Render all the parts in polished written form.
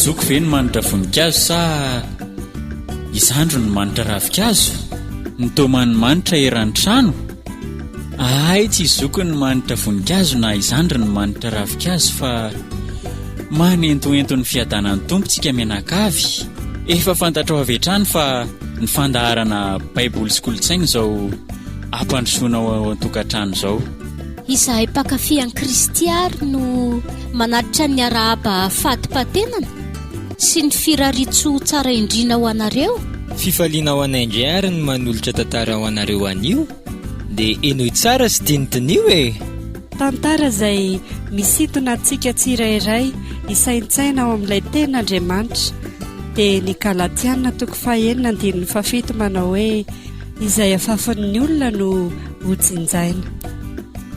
Zoky ve no manitra voninkazo sa i zandry no manitra ravinkazo? Ny tomany manitra eran'ny trano? Ahay tsy i zoky no manitra voninkazo na i zandry no manitra ravinkazo fa manentoento ny fiadanan'ny Tompo tsika mianakavy. Efa fantatrao avy hatrany fa ny fandaharana Baiboly sy Kolontsaina izao ampandrosoana ao an-tokantrano izao. Izahay mpankafy an'i Kristy àry no manatitra ny arahaba fatim-patenana sy ny firariantsoa tsara indrindra ho anareo. Fifaliana ho anay indray àry ny manolotra tantara ho anareo anio, dia henoy tsara sy dinidiniho e! Tantara izay misintona antsika tsirairay hisaintsaina ao amin'ilay Tenin'Andriamanitra, dia ny Galatiana toko fahenina andininy fahafito manao hoe, Izay afafin'ny olona no hojinjaina.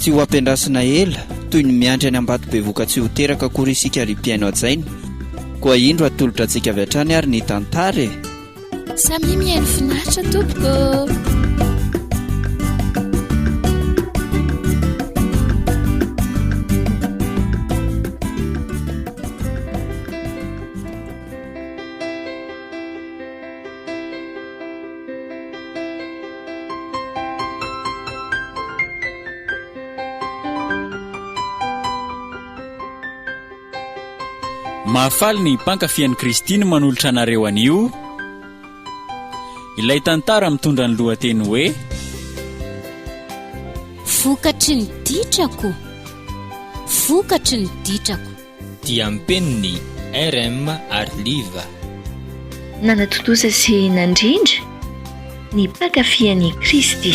Tsy ho ampiandrasina ela, toy ny miandry any Ambatobevoka tsy ho teraka akory isika ry mpihaino hajaina. Koa indro atolotra antsika avy hatrany ary ny tantara e! Samia mihaino finaritra tompoko ô! Mahafaly ny mpankafy an'i Kristy ny manolotra anareo anio ilay tantara mitondra ny lohateny hoe Vokatry ny ditrako, vokatry ny ditrako. Diam-peniny, RM ary Liva. Nanatontosa sy nandrindra ny mpankafy an'i Kristy.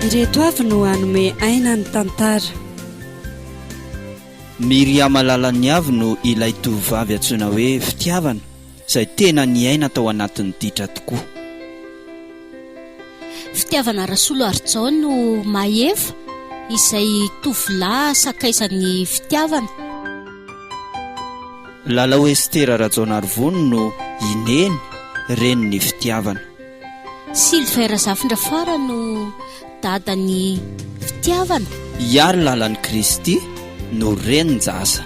Ireto avy no hanome aina ny tantara. Miriama Lalaniavy no ilay tovovavy antsoina hoe Fitiavana izay tena niaina tao anatin'ny ditra tokoa. Fitiavana Rasoloarijao no Mahefa izay tovolahy sakaizan'ny fitiavana. Lalao Estera Rajaonarivony no i Neny, renin'ny fitiavana. Sylvain Razafindrafara no dadan'ny fitiavana. Iary Lalan'i Kristy no renin-jaza.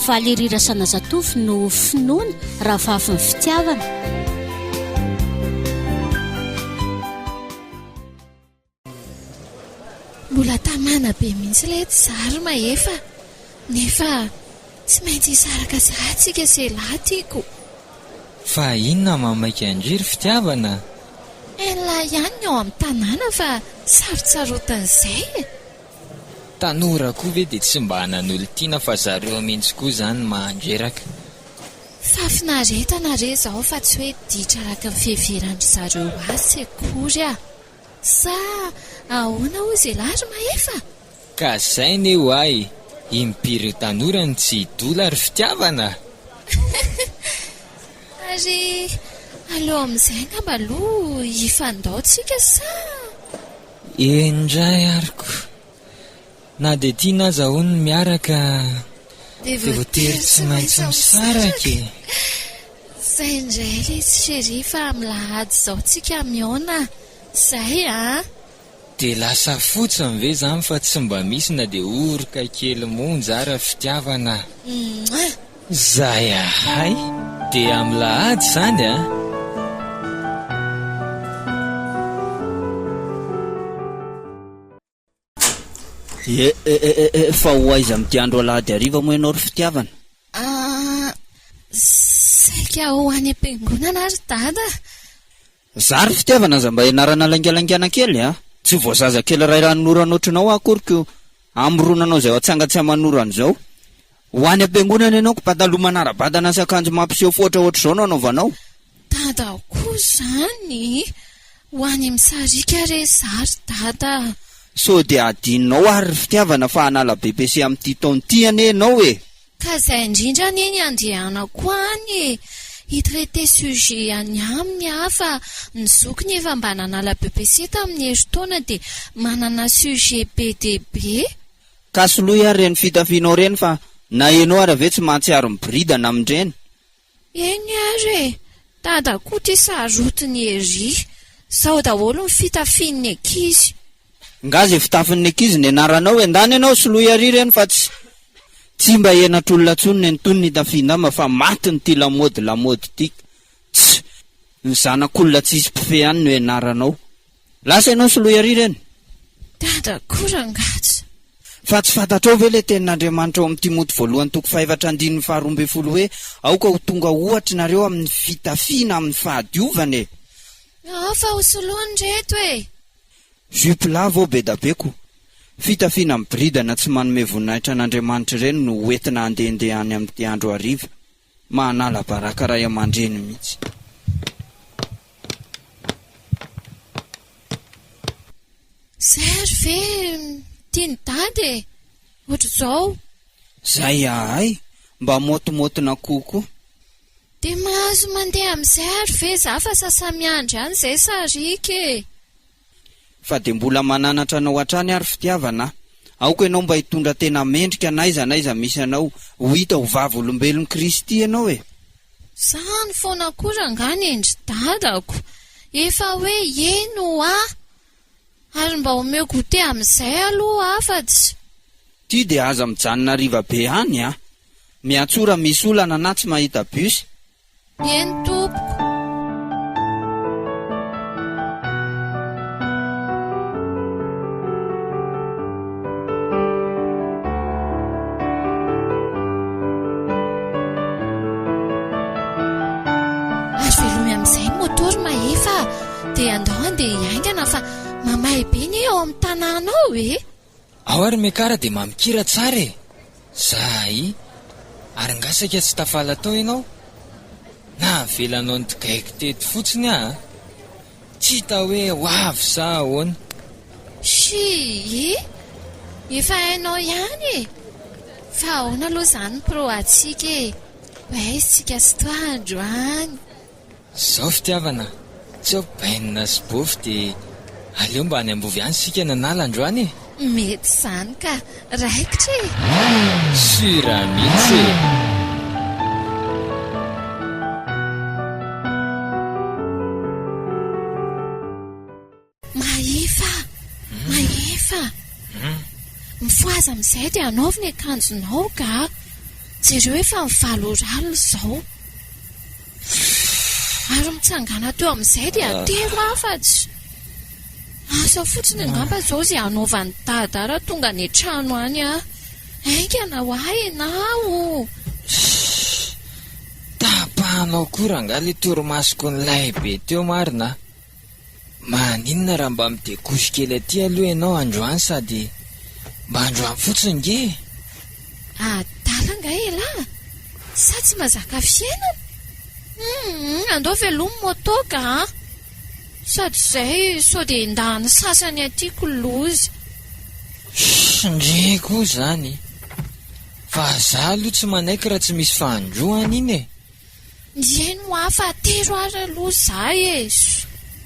Valérie Rasanazatovo no finoana rahavavin'ny fitiavana. Mbola tamana be mihitsy letsy za ry Mahefa nefa tsy maintsy hisaraka sahady tsika sy elah tiako. Fa inona mahamaika an-dry ry fitiavana? Elah ihany ny ao amin'ny tanàna fa sarotsarotin'izay e! Tanora koa ve dia tsy mba hanan'olon-tiana fa zareo mihitsy koa izany mandreraka. Fahafinaretana re izao fa tsy hoe ditra araka ny fiheveran-dry zareo azy akory ah! Sa ahoana hozy elah ry Mahefa? Ka zay ne hoa e! Impiry io tanora no tsy hidola ry fitiavana? Ary aleo amin'izay angamba aloha hifandao tsika sa? Eny indray ary ko! Na dia tiana aza hono ny miaraka Dia dia voatery tsy maintsy misaraka e! Zay indray lesy chérie fa amin'ny lahady izao tsika mihaona zay a! Dia lasa fotsiny ve izany fa tsy mba misy na dia oroka kely monja ara fitiavana? Mouah! Zay ahay! Dia amin'ny lahady izany a! Eh eh eh eh fa ho aiza amin'ity andro alahady hariva moa ianao ry fitiavana? Ah, saika ho any am-piangonana ry dada. Za ry fitiavana aza mba ianarana laingalaingana kely a! Tsy vao zaza kely iray ranonorana ohatranao aho akory ko hamoronanao izao atsanga tsy aman'orana izao. Ho any am-piangonana ianao ko pataloha manara-batana sy akanjo mampiseho foatra ohatr'izao no anaovanao. Dada koa izany? Ho any amin'ny sariaka re za ry dada a! Sao dia adinonao ary ry fitiavana fa hanala BEPC amin'ity taona ity anie ianao e! Ka izay indrindra anie ny andehanako any e! Hi-traiter sujet any aminy aho fa ny zokiny efa mba nanala BEPC tamin'ny herintaona dia manana sujet be dia be. Ka soloy ary ireny fitafianao ireny fa na ianao ary ve tsy mahatsiaro miboridana amin'ireny? Eny ary e! Dada koa ty sarotiny ery! Zao daholo ny fitafian'ny ankizy! Nga ze fitafin'ny ankizy nianaranao e, ndany ianao soloy ary ireny fa tsy tsy mba henatr'olona tsony nenitony ny itafian-damba fa maty ny ty lamaody lamaody ty Tss! Ny zanak'olona tsisy mpifehy any no ianaranao. Lasa ianao soloy ary ireny. Dada koa rangaha tsy. Fa tsy fantatrao ve ilay tenin'Andriamanitra ao amin'ny Timoty voalohany toko fahefatra andininy faharoa ambinifolo hoe aoka ho tonga ohatry nareo amin'ny fitafiana amin'ny fahadiovana e! Ao fa ho soloiny reto e! Jupe lava ao bedabeko. Fitafiana miboridana tsy manome voninahitra an'Andriamanitra ireny no ho entina handehandeha any amin'ity andro hariva. Manala baraka ray aman-dreny mihitsy. Zay ary ve tian'i dada e! Ohatr'izao. Zay ahay, mba môtimôtin'akoho koa. Dia mahazo mandeha amin'izay ary ve za fa sasa-miandry any izay sariaka e! Fa dia mbola mananatra anao hatrany aho ry fitiavana a! Aoka ianao mba hitondra tena mendrika n'aiza n'aiza misy anao, ho hita ho vavolombelon'i Kristy ianao e! Zany foana koa rangaha nendry dadako! Efa hoe eny ho'a! Ary mba omeo goûter amin'izay aloha aho fa tsy. Ty dia aza mijanona hariva be any a! Miantsoa raha misy olana na tsy mahita bus. Eny tompoko. Ary velomy amin'izay ny moto ry Mahefa a! Dia andao handeha hiaingana fa mamay be anie ao amin'ny tanàna ao e! Ao ary Mekara dia mamikira tsara e! Zay! Ary nga saika tsy tafala tao ianao? Navela anao nitigaiky teto fotsiny aho a! Tsy hita hoe ho avy sa ahoana? Shii! Efa hainao ihany e! Fa ahoana aloha izany ny pro antsika e? Ho aiza tsika sy toi androany? Zao fitiavana, tsy ao bainina sy bofy dia aleo mba any Ambovy any isika nanala androany e! Mety izany ka! Raikitra e! Sur mihitsy e! Mahefa! Mahefa! Mifohaza amin'izay dia anaovy ny akanjonao ka! Jereo efa ny valo ora alina izao. Ary mitsangàna teo amin'izay dia atero aho fa tsy. Asa fotsiny angamba izao izay hanaovan'i Dada raha tonga any an-trano any aho. Haingana ho ahy ianao! Shh! Tapahanao koa rangahy ilay torimasoko nilay be teo marina a! Maninona raha mba mi-decouche kely aty aloha ianao androany sady mba androany fotsiny nge e! Adala angaha elah? Sa tsy mazaka fiainana? Humm andao velomy moto ka a! Sady izay sao dia endahan'ny sasany aty ko loza. Shh ndry koa izany! Fa za aloha tsy manaiky raha tsy misy fahandroana iny e! Eny hoa fa atero ary aloha za e!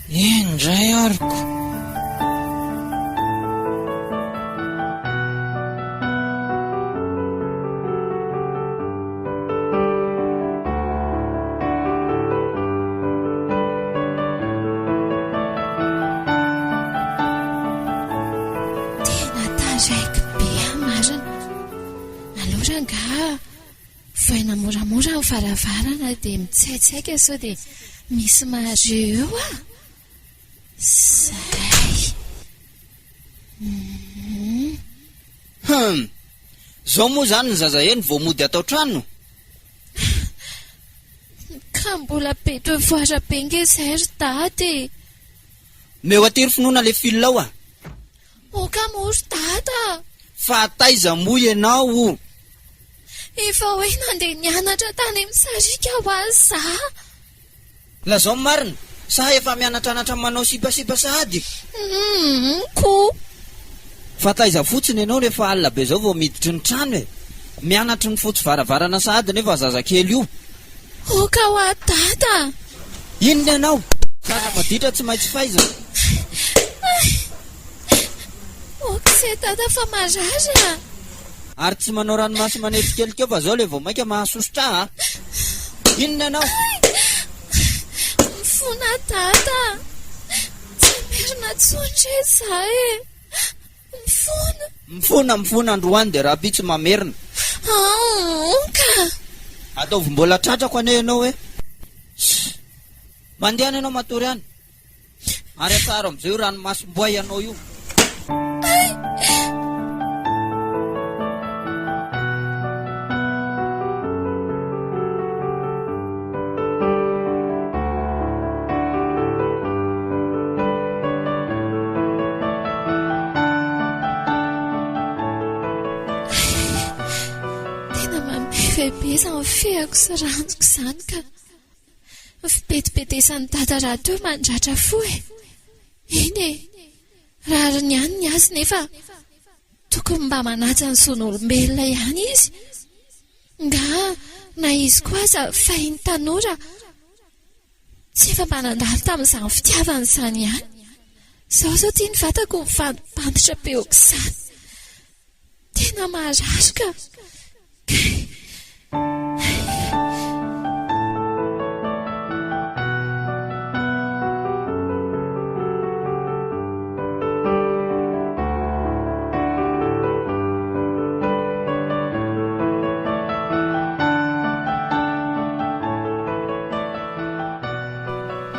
Eny indray ary ko! Tena taraiky be aho marina. Aleo rangaha Vohaina moramora ny varavarana dia mitsaitsaika sao dia misy mahare eo ah! Zay! Humm. Hum! Zao moa zany ny zaza eny vao mody ato an-trano? Ka mbola be devoir be nge zay ry dada e! Meo aty ry finoana le fil ao ah! Oka moa ry dada a! Fa taiza moa ianao o? Efa hoe nandeha nianatra tany amin'ny sariaka ho azy za. Lazao ny marina, sa efa mianatranatra manao sipasipa sahady? Humm ko. Fa taiza fotsiny ianao rehefa alina be zao vao miditry ny trano e? Mianatry ny fotsy varavarana sahady nefa zazakely io. Oka hoa dada a! Inona ianao? Zaza maditra tsy maintsy faizina. Ok se dada fa marary a! Ary tsy manao ranomaso manetrikelika eo fa zao le vao maika mahasosotra a! Inona ianao? Mifona dada a! Tsy hamerina intsony re za e! Mifona. Mifona, mifona androany dia rahampitso mamerina. Aon ka! Ataovy mbola tratrako anie ianao e! Ssss! Mandehana ianao matory any. Ary atsaharo amin'izay io ranomasom-boay anao io. Hay! Tena mampife be izany fehako sy ranjoko izany ka. Ny fibedibedesan'i Dada rahateo mandratra fo e. Eny e, rariny ihany ny azy nefa tokony mba manaja ny zon'olombelona ihany izy. Nga na izy koa aza fahiny tanora tsy efa mba nandalo tamin'izany fitiavana izany ihany. Izao izao ity ny vatako mivantobantitra be oak'izany. Tena marary ka! Kay!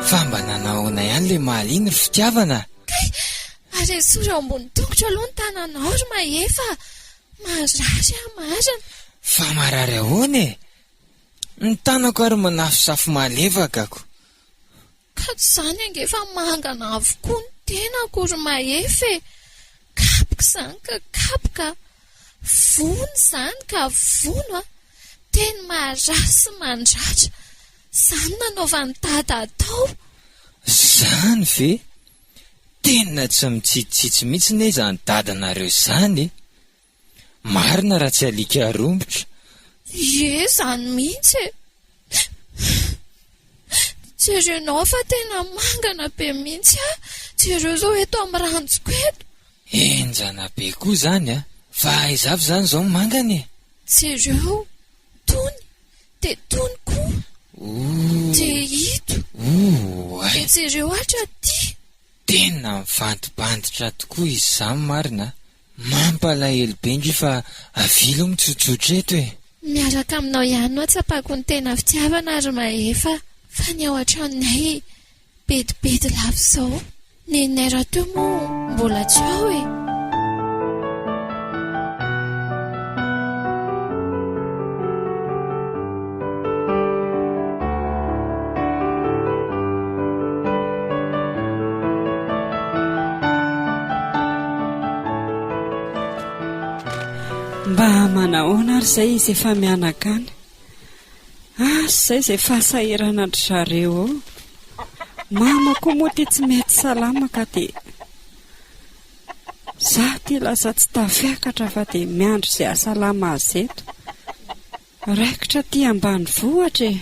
Fa mba nanahoana ihany le maly iny ry fitiavana? Kay! Ary esory eo ambony tongotro aloha ny tananao ry Mahefa a! Marary aho marina. Fa marary ahoana e? Ny tanako ary manafosafo malefaka ko. Ka tsy izany ange fa mangana avokoa ny tenako ry Mahefa e! Kapoka izany ka kapoka a! Vono izany ka vono a! Teny marary sy mandratra. Izany nanaovan'i Dada atao. Izany ve? Tena tsy mitsitsitsy mihitsy ne izany dadanareo izany e! Marina raha tsy alika rombotra. Ie izany mihitsy e! Jerenao fa tena mangana be mihitsy aho, jereo izao eto amin'ny ranjoko eto. Henjana be koa izany a! Fa aiza avy izany izao ny mangana e? Jereo, tony, dia tony koa. Ooh. Dia ito. Ooh, ay. Dia jereo hatraty. Tena mivantibantitra tokoa izy izany marina a. Mampalahelo be ndry fa avia aloha mitsotsotra eto e. Miaraka aminao ihany no atsapako ny tena fitiavana ry Mahefa fa ny ao an-tranonay Bedibedy lava izao. Neninay rahateo moa mbola tsy ao e. Mba manahoana ary izay izy efa mianaka any? Asa izay izay fahasahiranan-dry zareo eo. Mama koa moa ity tsy mety salama ka dia za ity lasa tsy tafiakatra fa dia miandry izay hahasalama azy eto. Raikitra aty ambanivohitra e!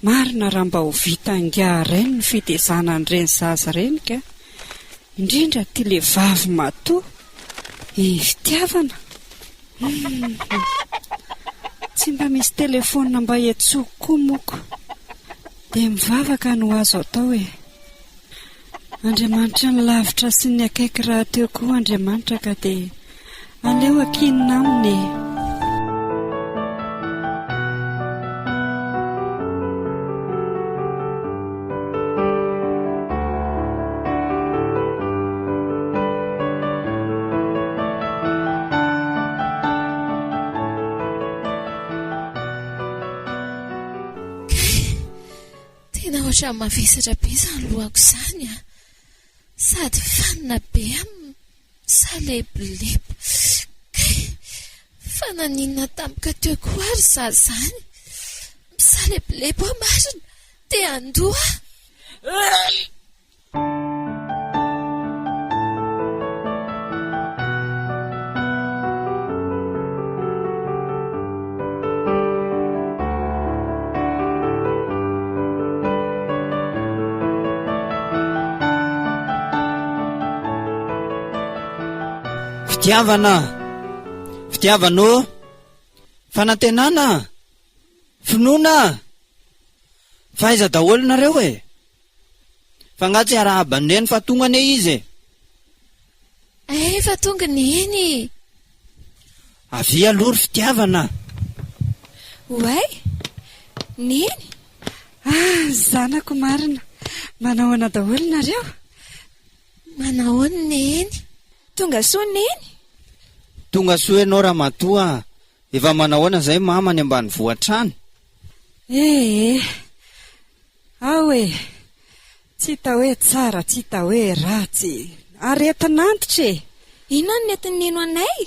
Marina raha mba ho vita ingahy rainy ny fitezana an'ireny zaza ireny ka! Indrindra ity le vavy matoa e fitiavana! Humm! Tsy mba misy telephone mba iantsoako koa moko. Dia mivavaka no azo atao e! Andriamanitry ny lavitra sy ny akaiky rahateo koa Andriamanitra ka dia aleo ankinina aminy e! Kay! Tena ohatran'ny mavesatra be izany lohako izany an! Sady fanina be aho misalebolebo. Kay! Fa naninona tampoka teo koa ary izaho izany? Misalebolebo aho marina! Te handoa aho! Fitiavana! Fitiavana ô! Fanantenana! Finoana! Fa aiza daholo nareo e? Fa nga tsy arahaba an'i Neny fa tonga anie izy e! Efa tonga Neny! Avia aloha ry fitiavana a! Oay! Neny! Ah, zanako marina! Manahoana daholo nareo? Manahoana Neny? Tonga soa Neny! Tonga soa ianao ramatoa a! Efa manahoana izay mama any ambanivohitra any? Eh eh! Ao e! Tsy hita hoe tsara, tsy hita hoe ratsy. Aretin'antitra e! Inona no nentin'i Neny ho anay?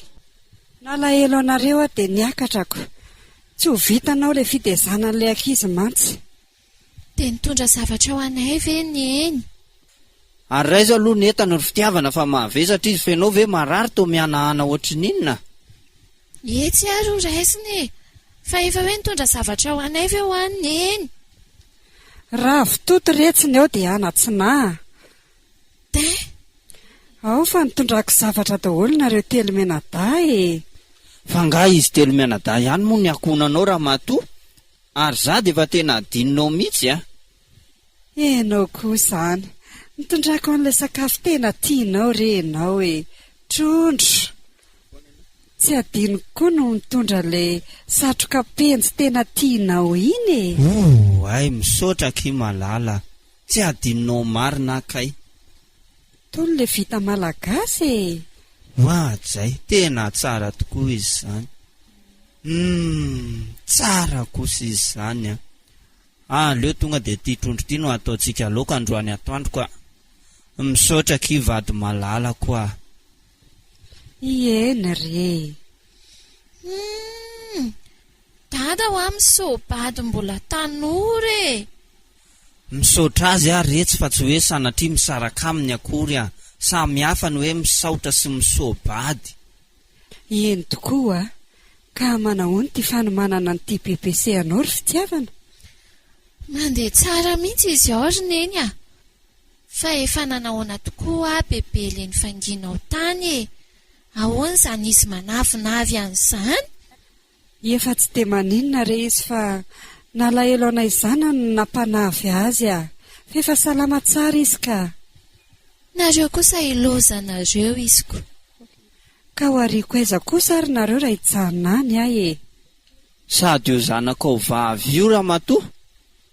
Nalahelo anareo aho dia niakatrako. Tsy ho vitanao ilay fitezana an'ilay ankizy mantsy. Dia nitondra zavatra ho anay ve Neny? Ary raiso aloha ny entana ry fitiavana fa mahavesatra izy fa ianao ve marary toa mihanahana ohatry ny inona? Etsy ary ho raisina e! Fa efa hoe nitondra zavatra ho anay ve hoa Neny? Ravitoto retsy ny ao dia anatsinaha. Tin! Ao fa nitondrako zavatra daholo nareo telo mianadahy e! Fa angaha izy telo mianadahy ihany moa ny ankohonanao ramatoa? Ary za dia efa tena adinonao mihitsy a! Enao koa izany! Nitondrako an'ilay sakafo tena tianao re enao e! Trondro! Tsy adinoko koa no nitondra ilay satroka penjy tena tianao iny e! Oay! Misaotra akia Malala! Tsy adinonao marina aho kay! Tony ilay vita malagasy e! Oadray! Tena tsara tokoa izy izany! Humm! Tsara kosa izy izany an! Aleo tonga dia ity trondro ity no ataontsika laoka androany atoandro ka! Misaotra akia vady malalako a! Ieny re! Humm! Dada hoa misoa-bady mbola tanora e! Misaotra azy aho retsy fa tsy hoe sanatria misaraka aminy akory aho. Samy hafa ny hoe misaotra sy misoa-bady. Eny tokoa a! Ka manahoana ity fanomanana an'ity BPC anao ry fitiavana? Mandeha tsara mihitsy izy ao ry Neny a! Fa efa nanahoana tokoa hoa bebe le nifanginao tany e! Ahoana izany izy manavinavy an'izany? Efa tsy dia maninona re izy fa nalahelo anay zanany no nampanavy azy a! Fa efa salama tsara izy ka! Nareo kosa ilozanareo izy ko! Ka ho ariako aiza kosa ary nareo raha hijanona any aho e! Sady io zanakao vavy io ramatoa?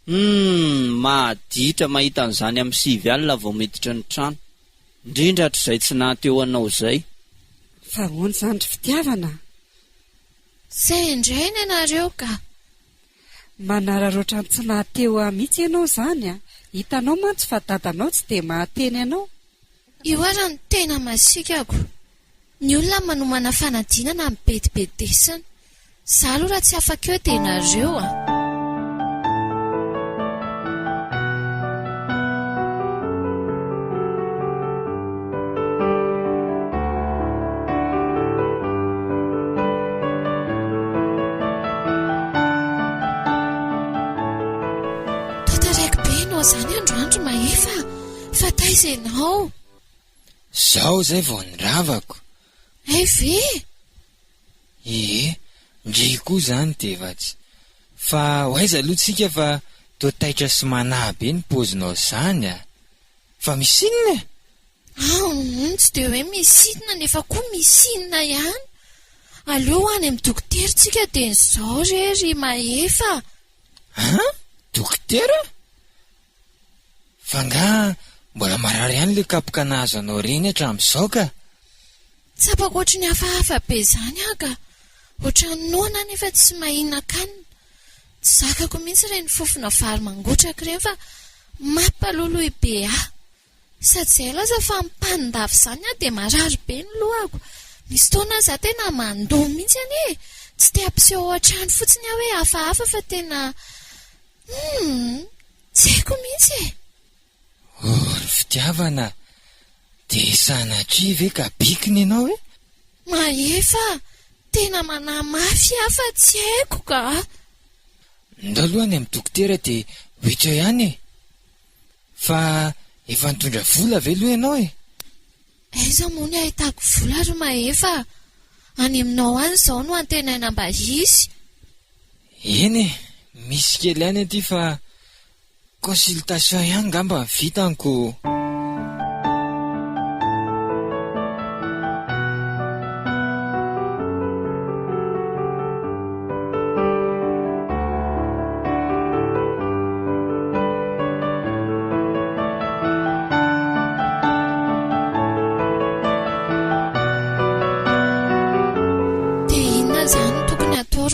Humm! Mahaditra mahita an'izany amin'ny sivy alina vao miditra ny trano. Indrindra hatrizay tsy nahateo anao izay. Fa ahoana izany ry fitiavana a? Zay indray ny anareo ka! Manararaotra ny tsy nahateo ahy mihitsy ianao izany a! Hitanao mantsy fa dadanao tsy dia mahateny anao. Io ara no tena masiakako. Ny olona manomana fanadinana mibedibedesina. Za aloha raha tsy afaka eo dia nareo a! Toa taraiky be ianao izany androany ry Mahefa a! Fa taiza ianao? Zao zay vao niravako. Hay ve? Ee, ndry koa zany de efa tsy. Fa ho aiza aloha tsika fa toa taitra sy manahy be ny paozinao zany a! Fa misy inona e? Aon, tsy de hoe misy inona nefa koa misy inona ihany. Aleo ho any amin'ny dokotera tsika dia ny zao re ry Mahefa a! An? Dokotera? Fa angaha mbola marary ihany ilay kapoka nahazo anao ireny hatramin'izao ka? Tsapako ohatry ny hafahafa be izany aho ka! Ohatran'ny noana aho nefa tsy mahinan-kanina. Tsy zakako mihitsy ireny fofona vary mangotraka ireny fa mampaloloy be ahy. Sady izay laza fa mipanin-dava izany aho dia marary be ny lohako. Misy fotoana aza aho tena mandoa mihitsy anie e! Tsy te hampiseho ao an-trano fotsiny aho hoe hafahafa fa tena Humm! Tsy haiko mihitsy e! Oh ry fitiavana, dia sanatria ve ka bikina ianao e? Mahefa a! Tena manahy mafy aho fa tsy haiko ka! Ndao aloha any amin'ny dokotera dia ho hita eo ihany e! Fa efa nitondra vola ve aloha ianao e? Aiza moa ny ahitako vola ry Mahefa a! Any aminao any izao no antenaina mba hisy. Eny e, misy kely ihany aty fa consultation ihany ngamba ny vitany ko.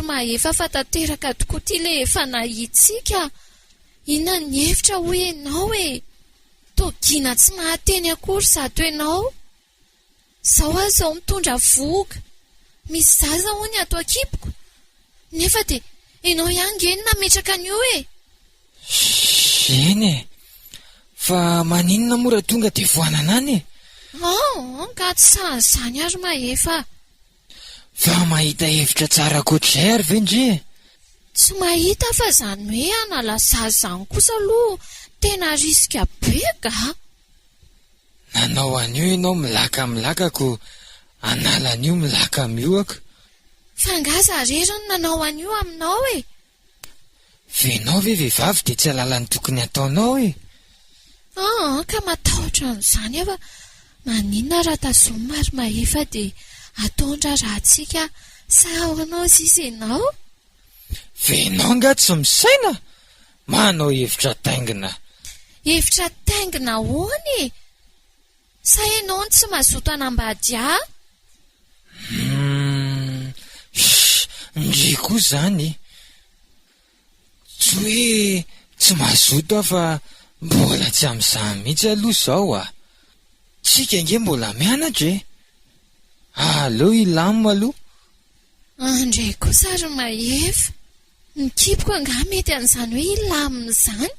ry Mahefa fa tanteraka tokoa ity ilay efa nahiantsika. Inona ny hevitra hoy ianao e? Toa gina tsy mahateny akory izato ianao. Izao aho izao mitondra vohoka. Misy zaza hono ato an-kiboko. Nefa dia ianao ihany nge no nametraka an'io e! Eny e! Fa maninona moa raha tonga dia foanana any e? Aa, nga tsy sahy an'izany ary Mahefa a! Fa mahita hevitra tsara ankoatr'izay ary ve ndry e? Tsy mahita fa izany hoe hanala zaza izany kosa aloha tena risque be ka! Nanao an'io ianao milaka milaka ko hanala an'io milaka miohaka. Fa angaha za rery no nanao an'io aminao e? F'enao ve vehivavy dia tsy halala ny tokony hataonao e? Aa ka matahotra an'izany aho fa maninona raha tazomina ary mahefa dia atao ny raharahantsika sa ahoana hozy izy ianao? F'enao angaha tsy misaina? Manao hevitra taingina. Hevitra taingina ahoana e? Sa ianao no tsy mazoto hanambady ahy? Humm, shh, ndry koa izany. Tsy hoe tsy mazoto aho fa mbola tsy amin'izany mihitsy aloha izao a. Tsika ange mbola mianatra e. Aleo hilamina aloha. Andray kosa ry Mahefa. Ny kiboko angaha mety an'izany hoe hilamina izany?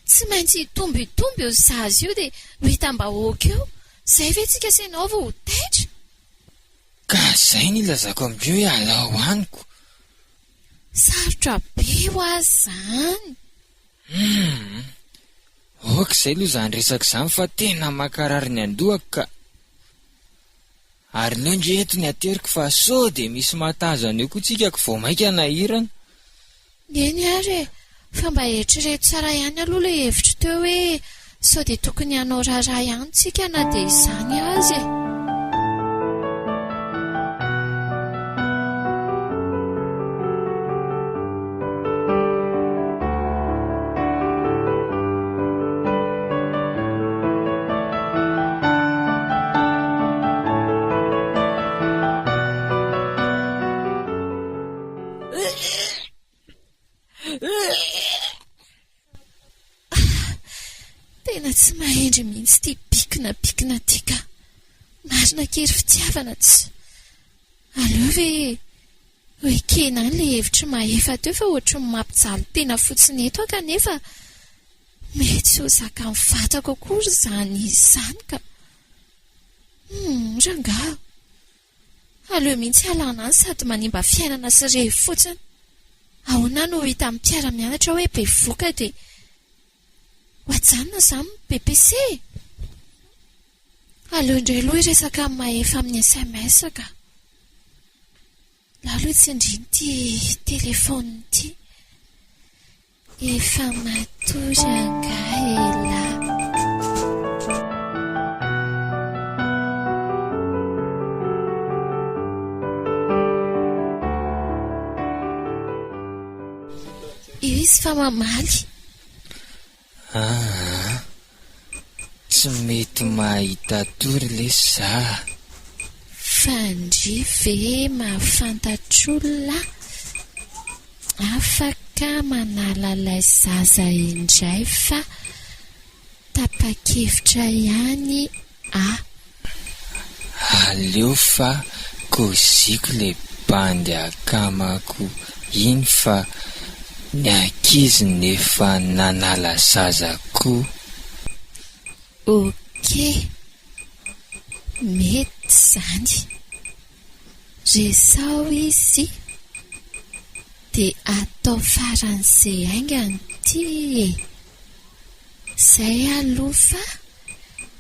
Tsy maintsy hitombo hitombo io zaza io dia ho hitam-bahoaka eo. Izay ve tsika sy ianao vao ho taitra? Ka izay no ilazako amin-dreo hoe alao haniko. Sarotra be ho azy izany. Humm. Ok izay aloha izany resaka izany fa tena mankarary ny andohako ka. Ary aleo ndry eto ny ateriko fa sao dia misy mahatazana eo koa tsika ko vao maika hanahirana. Eny ary e! Fa mba eritrereto tsara ihany aloha ilay hevitro teo hoe sao dia tokony hanao raharaha ihany tsika na dia izany aza e! Tena tsy mahendry mihitsy ity bikina bikina ity ka. Marina akia ry fitiavana tsy. Aleo ve ho ekena any ilay hevitr'i Mahefa teo fa ohatry ny mampijaly tena fotsiny eto aho kanefa mety tsy ho zakan'ny vatako akory izany izy izany ka. Humm rangaha. Aleo mihitsy alana any sady manimba fiainana sy revy fotsiny. Ahoana no ho hitan'ny mpiara-mianatra hoe bevoka dia ho ajanona izany ny BPC e? Aleo indray aloha hiresaka amin'i Mahefa amin'ny sms ka. Lah aloha tsindriana ity telefaonina ity. Efa matory angaha elah? Io izy fa mamaly. Aa! Tsy mety mahita tory lesy za. Fa ndry ve mahafantatr'olona afaka manala ilay zaza indray fa tapa-kevitra ihany ah. Aleo fa koziko le bandy akamako iny fa ny ankizy nefa nanala zaza ko. Ok, mety zany. Resaho izy dia atao faran'izay haingana ity e. Zay aloha fa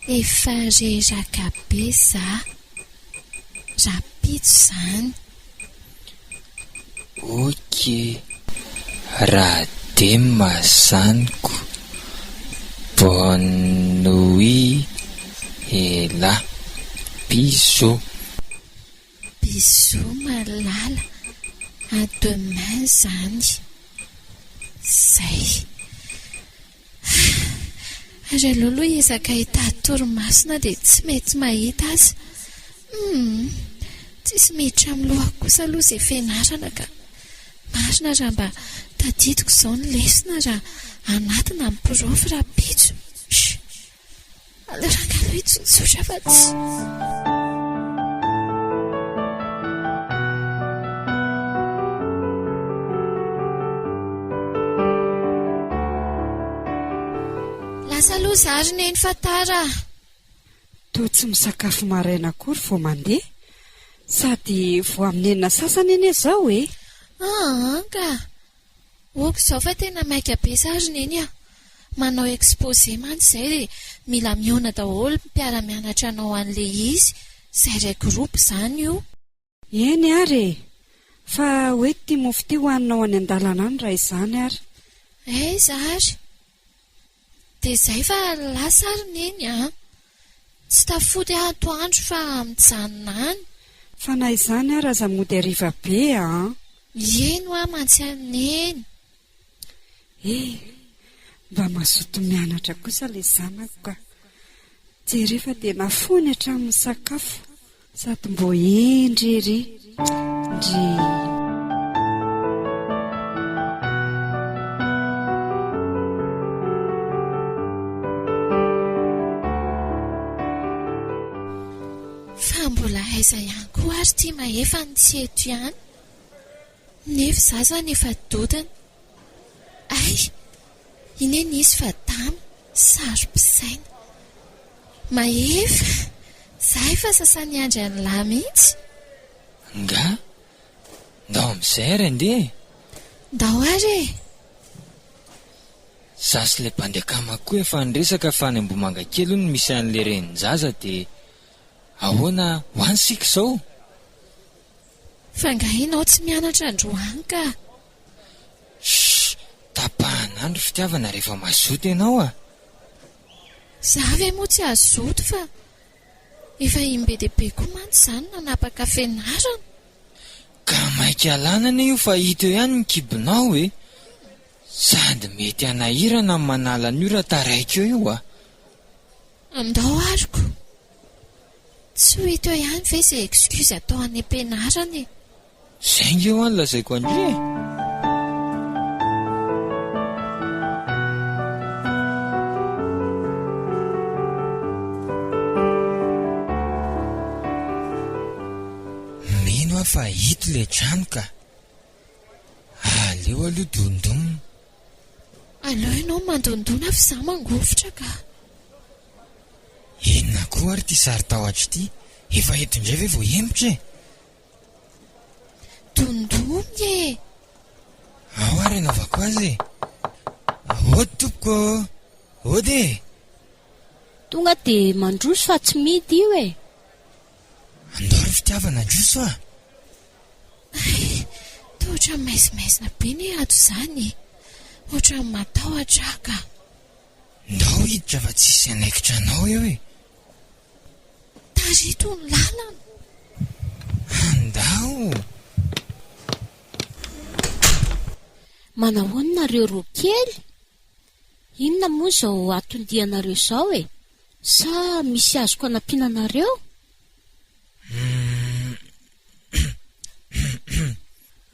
efa reraka be za. Rapitso zany. Ok, raha dem zany ko. Bonne nuit elah. Bisous. Bisous malala, à demain zany. Zay. Ary aleo aloha hiezaka hitady torimaso na dia tsy mety mahita aza. Humm, tsisy miditra amin'ny lohako kosa aloha izay fianarana ka. Marina raha mba tadidiko izao ny lesona raha hanatona ny prof rahampitso. Shh! Aleo rangahy aloha hitsotsotra fa tsy. Lasa aloha za ry neny fa tara a! Toa tsy misakafo maraina akory vao mandeha. Sady vao amin'ny enina sasany anie izao e! Aa ka! Ok izao fa tena maika be za ry neny a! Manao exposé mantsy izay dia mila mihaona daholo ny mpiara-mianatra hanao an'ilay izy, izay iray groupe izany io. Eny ary e! Fa hoeto ity mofo ity hohaninao any an-dalana any raha izany ary. Aiza ary? Dia izay fa lasa ary Neny a! Tsy tafody aho atoandro fa mijanona any. Fa na izany ary aza mody hariva be an! Eny hoa mantsy an'i Neny. Eh! Mba mazoto mianatra kosa ilay zanako ka! Jereo fa tena foiny hatramin'ny sakafo. Sady mbô hendry ery ndry. Fa mbola aiza ihany koa ary ity Mahefa no tsy eto ihany? Nefa izaho izany efa dodona. Hay! Iny anie izy fa dama, saro-pisaina. Mahefa, za efa sasa-niandry an'lah mihitsy. Nga? Ndao amin'izay ary andeha e! Ndao ary e! Za sy ilay bandy akama koa efa niresaka fa any Ambohimangakely hono misy an'ilay renin-jaza dia ahoana ho any isika izao? Fa nga ianao tsy mianatra androany ka! Shh! Tapahana any ry fitiavana rehefa mazoto ianao a! Za ve moa tsy hazoto fa efa im-be dia be koa mantsy za no nanapaka fianarana. Ka maika alana anie io fa hita eo ihany ny kibonao e! Sady mety hanahirana ny manala an'io raha taraiky eo io a! Andao ary ko! Tsy ho hita eo ihany ve izay excuse atao any am-pianarana e! Zay nge hoa no lazaiko an-dry e! Mino aho fa ito ilay trano ka! Aleo aloha dondonina. Aleo ianao mandondona fa izaho mangovitra ka! Inona koa ary ity saro-tahotra ity? Efa eto indray ve vao hihemotra e? Dondony e! Ao ary anaovako azy e! Ody tompoko ô! Ody e! Tonga dia mandroso fa tsy midy io e! Andao ry fitiavana handroso a! Hay, toa ohatran'ny maizimaizina be ny ato izany e! Ohatran'ny matahotra aho ka! Ndao hiditra fa tsisy hanaikitra anao eo e! Tarito ny lalana. Andao! Manahoana nareo roa kely? Inona moa izao atondianareo izao e? Sa misy azoko anampiana anareo?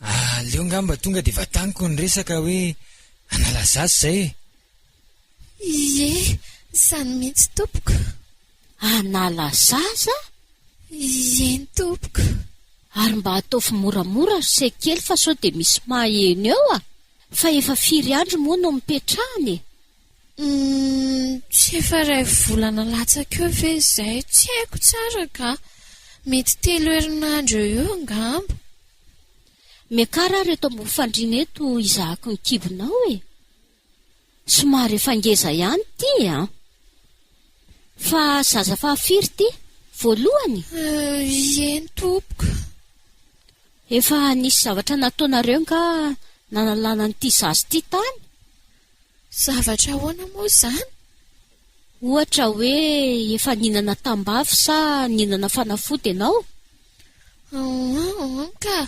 Aleo ngamba tonga dia vataniko ny resaka hoe hanala zaza izay e! Ie, izany mihitsy tompoko. Hanala zaza? Ieny tompoko. Ary mba ataovy moramora ry se kely fa sao dia misy maheno eo a! Fa efa firy andro moa no nipetrahana e? Humm, tsy efa iray volana latsaka eo ve izay? Tsy haiko tsara ka! Mety telo herinandro eo eo angamba. Miakara ary eto ambony fandriana eto hizahako ny kibonao e! Somary efa ngeza ihany ity an! Fa zaza fahafiry ity? Voalohany? Eny tompoko. Efa nisy zavatra nataonareo nga nanalana an'ity zaza ity tany? Zavatra ahoana moa izany? Ohatra hoe efa nihinana tambavy sa nihinana fanafody ianao? Humm ka!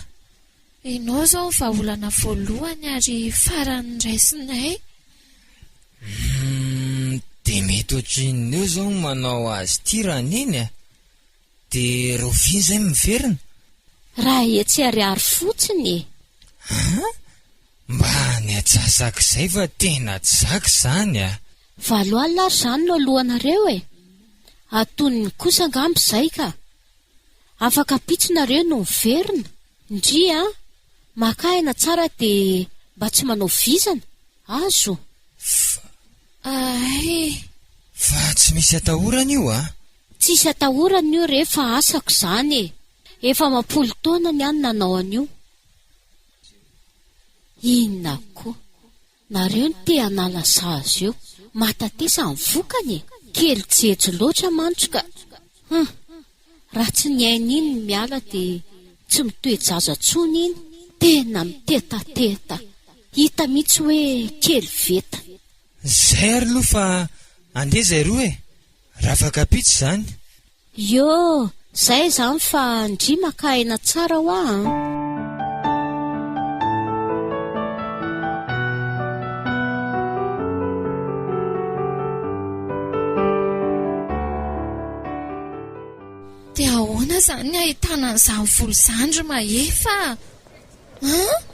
Ianao izao ny vahaolana voalohany ary farany raisinay. Humm dia mety ohatrinona eo izao ny manao azy ity raha neny a? Dia rahoviana izay no miverina? Raha etsy ariary fotsiny e! An? Mba ny atsasak'izay fa tena tsy zaka izany a! 8000 ary izany no alohanareo e! Atonony kosa angamba izay ka! Afaka ampitso nareo no miverina. Ndry a! Maka aina tsara dia mba tsy manao vizana, azo? Fa. Ay! Fa tsy misy atahorana io a! Tsisy atahorana io re fa asako izany e! Efa amam-polo taona ny ahy no nanao an'io. Inona koa? Nareo no te hanala sazy eo. Matatesa ny vokany e! Kely jejo loatra mantsy ka. Hum! Raha tsy ny ainy iny no miala dia tsy mitoe-jaza tsony iny. Tena mitetateta. Hita mihitsy hoe kely veta. Zay ary aloha fa andeha zay roa e! Rafakapitso izany. Yoo, zay izany fa ndry maka aina tsara hoa an! Dia ahoana izany ny ahitana an'izany volo izany ry Mahefa a? An?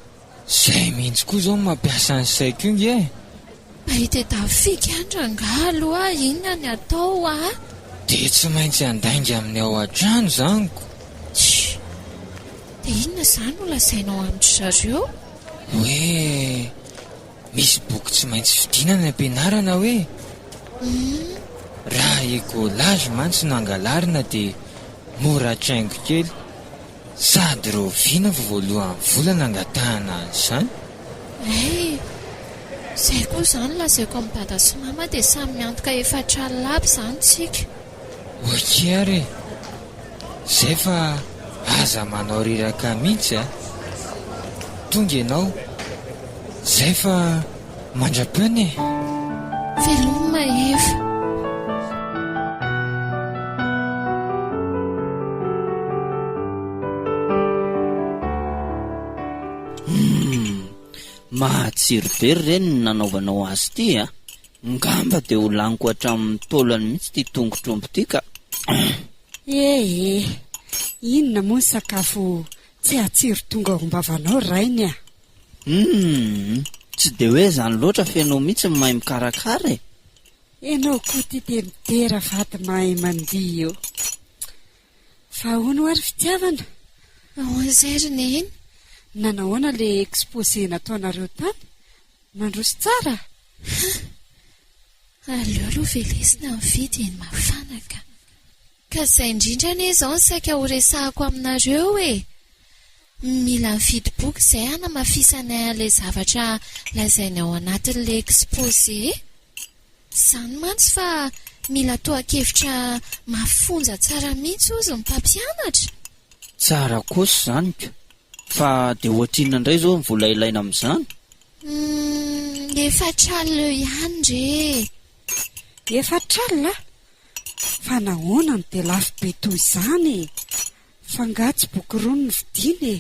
Zay mihitsy koa zao no mampiasa ny saiko io nge e! Mba hitadiavo fika ihany rangaha aloha inona ny atao a! Dia tsy maintsy handainga amin'ny ao an-trano izany ko! Tsia! Dia inona izany no lazainao amin-dry zareo? Hoe misy boky tsy maintsy vidiana any am-pianarana hoe? Hum. Raha écolage mantsy no angalarina dia mora traingo kely. Sady rahoviana vao voalohan'ny vola nangatahana an'izany? Hay! Izay koa izany lazaiko amin'i dada sy mama dia samy miantoka efatr'alina aby izany tsika. Ok ary e! Izay fa aza manao reraka mihitsy a! Tonga ianao. Izay fa mandra-peona e! Veloma Mahefa. Humm! Mahatsiro be ry reny ny nanaovanao azy ity a! Ngamba dia ho laniko hatramin'ny taolany mihitsy ity tongotr'omby ity ka! Eh eh! Inona moa ny sakafo tsy hatsiro tonga ao am-bavanao rainy a! Humm! Tsy dia hoe izany loatra fa ianao mihitsy no mahay mikarakara e! Ianao koa ity dia midera vady mahay mandihy io. Fa ahoana hoa ry fitiavana? Ahoana izay ry Neny? Nanahoana ilay exposé nataonareo tany? Mandroso tsara? Ha! Aleo aloha velesina ny vidy eny mafana ka. Ka izay indrindra anie izao no saika ho resahako aminareo e! Mila mividy boky izay hanamafisanay an'ilay zavatra lazainy ao anatin'ilay exposé. Izany mantsy fa mila tohan-kevitra mafonja tsara mihitsy hozy ny mpampianatra. Tsara kosa izany ko! Fa dia ohatrinona indray izao ny vola ilaina amin'izany? Humm, efatr'alina eo ihany re e! Efatr'alina? Fa nahoana no dia lafo be toy izany e? Fa angaha tsy boky rony no vidiana e?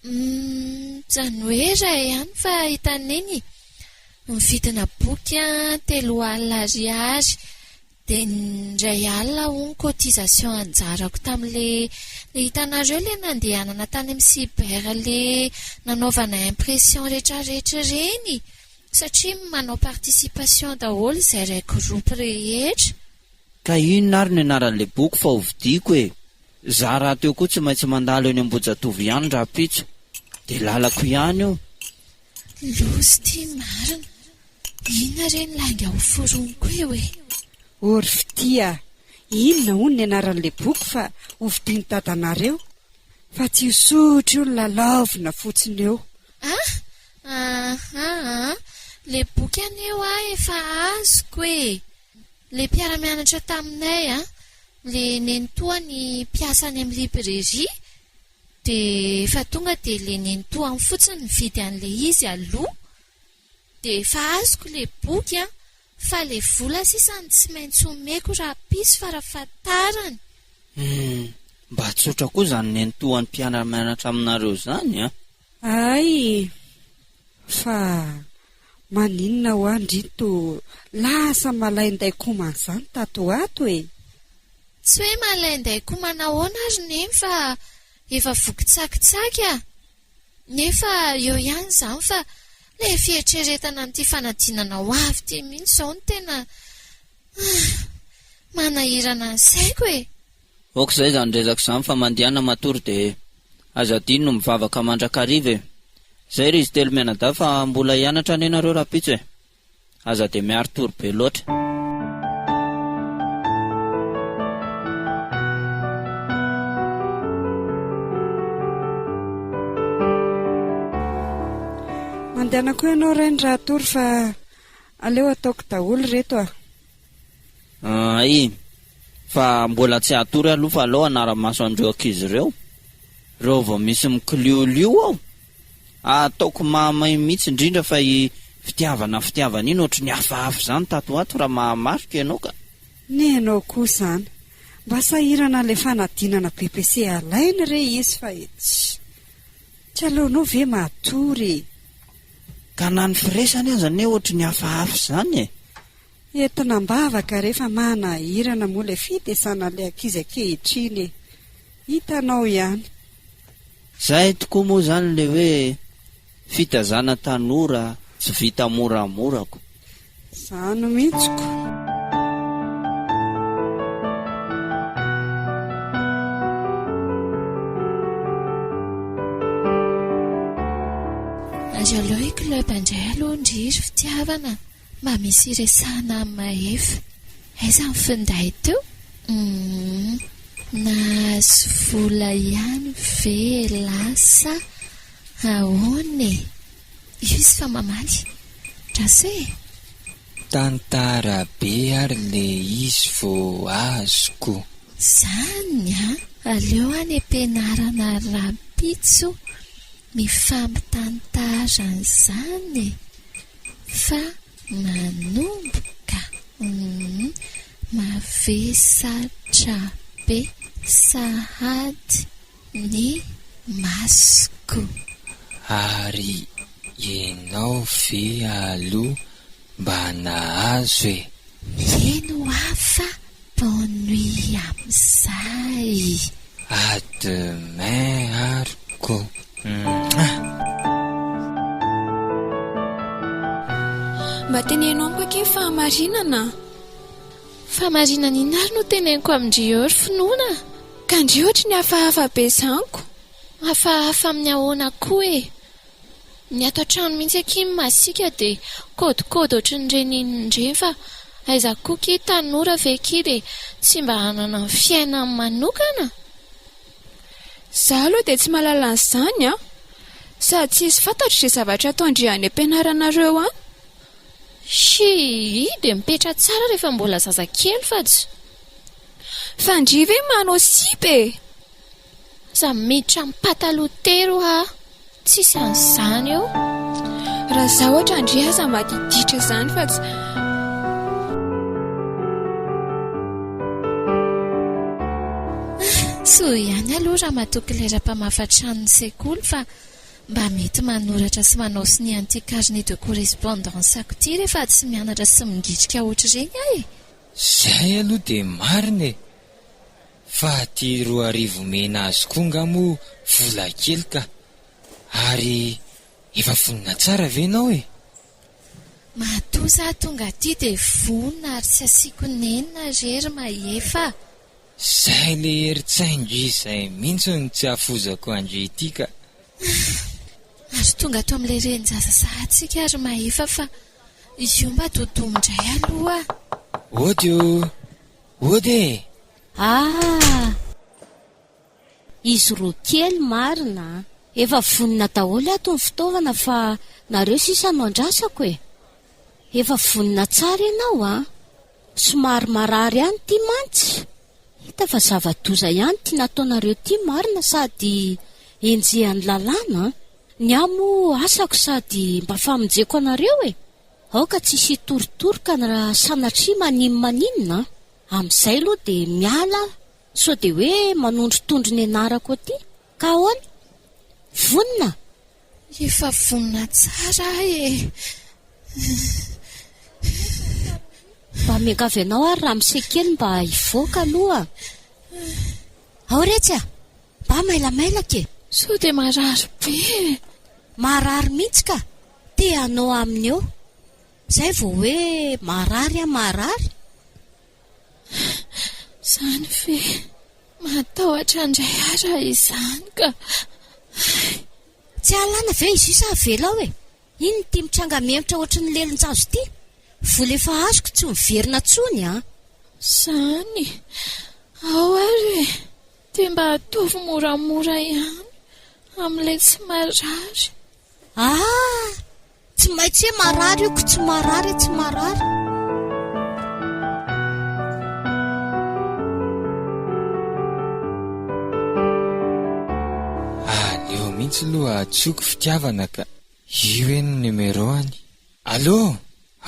Humm, izany hoe iray ihany fa hitan'i Neny e! Nividina boky an, 30 ariary, dia ny iray alina hono cotisation anjarako tamin'ilay, ilay hitanareo ilay nandehanana tany amin'ny cyber ilay nanaovana impression retraretra ireny, satria manao participation daholo izay iray groupe rehetra. Ka inona ary no anaran'ilay boky fa hovidiako e! Za rahateo koa tsy maintsy mandalo eny Ambohijatovo ihany rahampitso, dia lalako ihany io. Loza ity marina. Inona re ny lainga ho foroniko eo e? Ô ry fitia a! Inona hono ny anaran'ilay boky fa hovidian'i dadanareo? Fa tsy io sotro io no lalaovina fotsiny eo. Ah! Aha! Ilay boky anie hoa efa azoko e! Ilay mpiara-mianatra taminay an, ilay nenitoany mpiasa any amin'ny librairie, dia efa tonga dia ilay nenitoany fotsiny nividy an'ilay izy aloha. Dia efa azoko ilay boky an, fa ilay vola sisa no tsy maintsy omeko rahampitso farafahatarany. Humm, mba tsotra koa izany nenitoan'ny mpiara-mianatra aminareo izany an! Hay! Fa maninona hoa ndry to lasa malainday komana izany tato ho ato e? Tsy hoe malainday komana ahoana ary Neny fa efa voky tsakitsaky a! Nefa eo ihany izany fa ilay fieritreretana an'ity fanadinana ho avy ity mihitsy izao no tena manahirana ny saiko e! Ok izay izany resaka izany fa mandehana matory dia aza adino ny mivavaka mandrakariva e! Izay ry izy telo mianadahy fa mbola hianatra anie nareo rahampitso e! Aza dia miari-tory be loatra. Mandehana koa ianao Rainy raha hatory fa aleo ataoko daholo ireto a! Hay, fa mbola tsy hatory aloha fa aleo hanara-maso an'ireo ankizy ireo. Ireo vao misy mikiliolio ao. Ataoko mahamay mihitsy indrindra fa i fitiavana fitiavana iny ohatry ny hafahafa izany tato ho ato raha mahamarika ianao ka. Ny ianao koa izany mba sahirana ilay fanadinana BEPC alainy re izy fa etsy. Tsy aleonao ve matory e. Ka na ny firesany aza anie ohatry ny hafahafa izany e. Entina am-bavaka re fa manahirana moa ilay fitezana ilay ankizy ankehitriny e. Hitanao ihany. Zay tokoa moa zany le hoe fitazana tanora tsy vita moramora ko. Zany mihitsy ko. Ary aleo i club indray aloha ndry ry fitiavana mba misy iresahana amin'i Mahefa. Aiza ny finday teo? Humm. Nahazo vola ihany ve elah sa ahoana e? Io izy fa mamaly. Andraso e! Tantara be ary le izy vao azoko. Zany an! Aleo any am-pianarana rahampitso mifampitantara an'izany e! Fa Manomboka humm mavesatra be sahady ny masoko. Ary ianao ve aloha mba nahazo e? Eny hoa fa bonne nuit amizay. À demain ary ko. Mouah. Mba teneno amiko akia ny fahamarinana a! Fahamarinana inona ary no teneniko amin-dry eo ry finoana? Ka ndry ohatry ny hafahafa be zany ko! Hafahafa amin'ny ahoana koa e? Ny ato an-trano mihitsy akia ny masiaka dia kôdikôdy ohatran'ireny inona ireny fa aiza koa kia tanora ve kia dia tsy mba hanana ny fiainany manokana? Za aloha dia tsy mahalala an'izany an! Sady tsisy fantatro izay zavatra ataon-dry any am-pianaranareo any. Shii! Dia mipetra tsara rehefa mbola zazakely fa tsy. Fa ndry ve manao sipa e! Aza miditra amin'ny pataloha tery hoa! Tsisy an'izany eo. Raha za ohatra ndry aza madiditra izany fa tsy. Soa ihany aloha Ramatoa Claire mpamafa tranon'ny sekoly fa mba mety manoratra sy manao sonia an'ity carnet de correspondance-ko ity rehefa tsy mianatra sy mingitrika ohatr'ireny aho e! Zay aloha dia marina e! Fa ty 2000 omena azy koa nga moa vola kely ka! Ary efa vonona tsara ve enao e? Matoa za tonga aty dia vonona ary tsy asiako nenina re ry Mahefa a! Zay le herin-tsain-dry zay mintsy no tsy hafozako an-dry ity ka! Ary tonga ato amin'ilay renin-jaza sahatsika ry Mahefa fa io mba dodoma indray aloha a! Ody o! Ody e! Ah! Izy roa kely marina an! Efa vonona daholo ato ny fitaovana fa nareo sisa no andrasako e! Efa vonona tsara ianao an! Somary marary ihany ity mantsy! Hita fa zava-doza ihany ity nataonareo ity marina sady enjehan'ny lalàna an! Ny ahy moa asako sady mba famonjeko anareo e! Aoka tsisy hitorotoroka ny raha sanatria manin maninona an! Amin'izay aloha dia miala aho sao dia hoe manondrotondro ny anarako aty. Ka ahoana? Vonona? Efa vonona tsara aho e! Mba miangavy anao ary ramose kely mba hivoaka aloha. Ao retsy a! Mba mailamailaka e! Sao dia marary be e! Marary mihitsy ka! Te hanao aminy eo. Zay vao hoe marary aho marary. Izany ve? Matahotra indray aho raha izany ka. Hay! Tsy hahalana ve izy io sa avelao e? Inona ity mitranga mihemotra ohatry ny lelon-jazo ity? Vola efa azoko tsy miverina intsony an! Izany? Ao ary e! Dia mba ataovy moramora ihany amin'ilay tsy marary. Ah! Tsy maintsy hoe marary io ko tsy marary e tsy marary. Aleo mihitsy aloha antsoiko fitiavana ka. Io eny ny numéro-ny. Allô!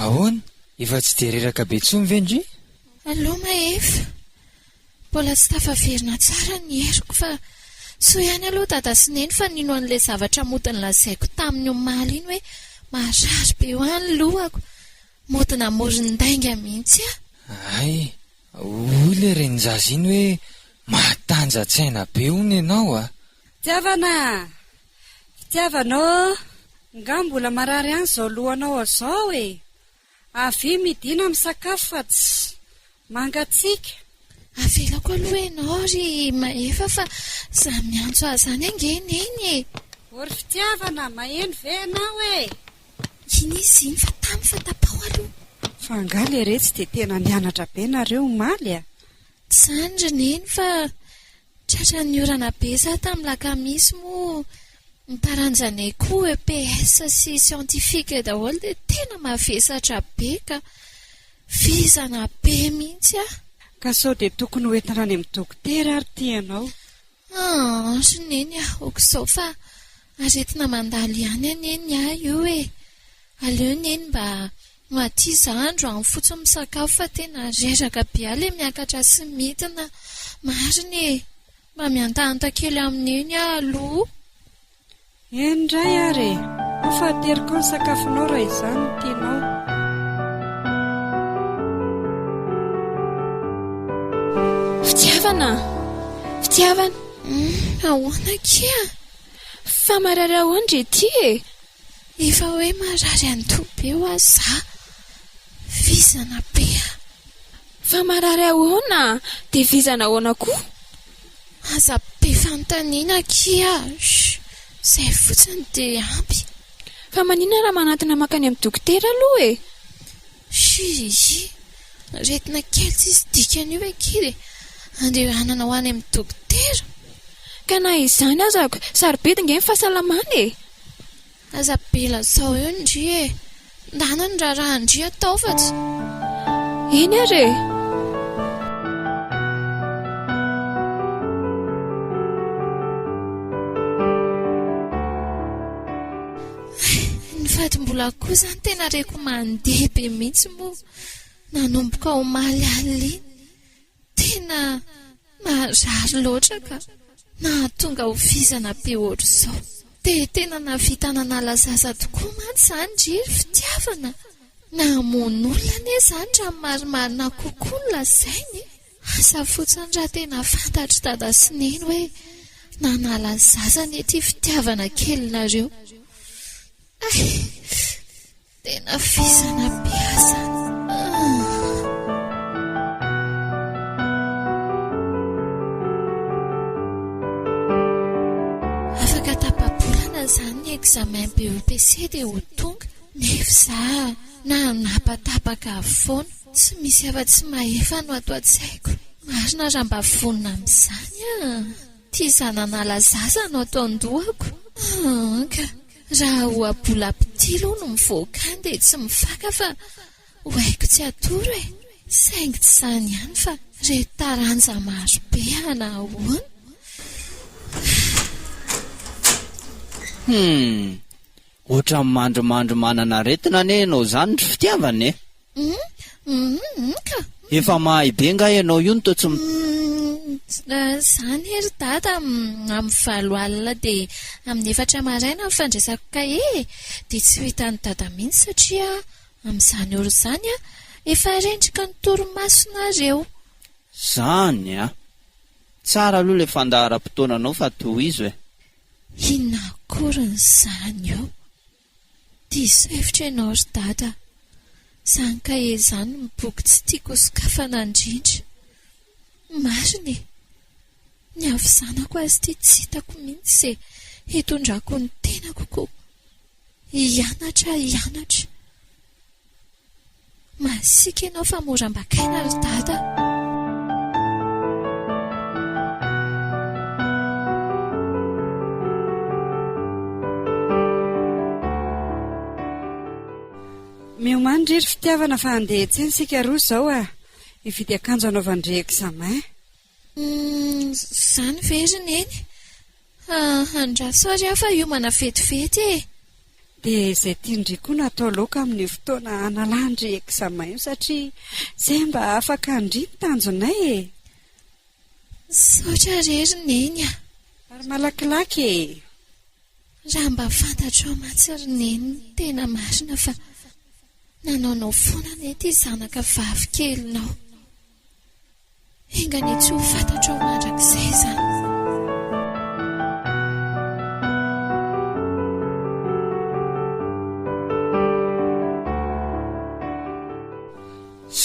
Ahoana? Efa tsy dia reraka be intsony ve ndry? Allô Mahefa! Mbola tsy tafaverina tsara ny heriko fa soa ihany aloha dada sy neny fa nino an'ilay zavatra mody nolazaiko taminy omaly iny hoe marary be hoa ny lohako. Mody namoron-dainga mihitsy aho. Hay, hoy ilay renin-jaza iny hoe mahatanja-tsaina be hono ianao a! Fitiavana a! Fitiavana ô! Nga mbola marary ihany izao lohanao izao e! Avia midina misakafo fa tsy mangatsiaka. Avelako aloha ianao ry Mahefa fa za miantso azy any ange Neny e! Ô ry fitiavana, maheno ve ianao e? Iny izy iny fa tamy fa tapaho aloha. Fa angaha leretsy dia tena nianatra be nareo omaly a? Tsy izany ry Neny fa tratran'ny orana be za tamin'ny lakamisy moa ny taranjanay koa EPS sy scientifique daholo dia tena mavesatra be ka. Vizana be mihitsy aho. Ka sao dia tokony ho entina any amin'ny dokotera ary ity ianao? Aa ry Neny a, aok'izao fa aretina mandalo ihany anie ny ahy io e. Aleo Neny mba ho aty za androany fotsiny misakafo fa tena reraka be aho le miakatra sy midina. Marina e. Mba mihantahanta kely amin'i Neny aho aloha. Eny indray ary e! Ao fa ateriko ao ny sakafonao raha izany no tianao. Fitiavana! Fitiavana! Hum, ahoana akia? Fa marary ahoana ry ity e? Efa hoe marary andoha be hoa za. Vizana be aho. Fa marary ahoana? Dia vizana ahoana koa? Aza be fanontaniana akia a! Shh! Izay fotsiny dia ampy. Fa maninona raha manantona mankany amin'ny dokotera aloha e? Shhh! Aretina kely tsisy dikany io akia dia andehanana ho any amin'ny dokotera? Ka na izany aza sarobidy nge ny fahasalamana e! Aza be lazao eo ndry e! Ndana ny raharahan-dry atao fa tsy. Eny ary e! Ny fadim-bola koa izany tena reko mandeha be mihitsy moa nanomboka omaly alina iny. Tena marary loatra ka nahatonga ho vizana be ohatr'izao. Dia tena nahavita nanala zaza tokoa mantsy izany ry ry fitiavana. Namono olona anie izany raha ny marimarina kokoa no lazaina e. Asa fotsiny raha tena fantatr'i Dada sy Neny hoe nanala zaza anie ity fitiavana kelinareo. Hay! Tena vizana be azany ah. Afaka tapa-bolana izany ny examen BEPC dia ho tonga, nefa za nanapatapaka foana, tsy misy afa-tsy mahefa no ato an-tsaiko. Marina raha mba vonona amin'izany ah. Ity za nanala zaza no ato an-dohako ah ka. Raha ohabolam-pitia aloha no mivoaka any dia tsy mifaka fa ho haiko tsy atoro e! Saingy tsy izany ihany fa ireto taranja maro be ana ahoana? Humm! Ohatran'ny mandrimandry manana aretina anie ianao izany ry fitiavana e! Hum hum ka. Efa mahay be nga ianao io no toa tsy Hum zany ry dada amin'ny valo alina dia amin'ny efatra maraina ny fandraisako kahie e! Dia tsy ho hitan'i dada mihitsy satria amin'izany ora izany efa rendrika ny torimasonareo. Zany a! Tsara aloha ilay fandaharam-potoananao fa tohizo e! Inona koa? akory izany eo. Diso hevitra ianao ry Dada a! Izany kahie izany no boky tsy tiako hosokafana indrindra. Marina e! Ny havizanako azy ity tsy hitako mihitsy izay hitondrako ny tenako koa. Hianatra hianatra. Masiaka ianao fa mora ambakaina ry Dada a! Miomàna re ry fitiavana fa handeha hiantsena isika roa izao a! Hividy akanjo hanaovan-dry examen. Humm, izany ve ry Neny? Andraso ary aho fa hiomana vetivety e! Dia izay tian-dry koa no atao laoka amin'io fotoana hanalan-dry examen io satria izay mba afaka an-dry ny tanjonay e! Misaotra re ry Neny a! Ary malakilaky e! Raha mba fantatrao mantsy ry Neny ny tena marina fa nanaonao foana anie ity zanaka vavy kelinao. Enga anie tsy ho fantatrao mandrakizay izany.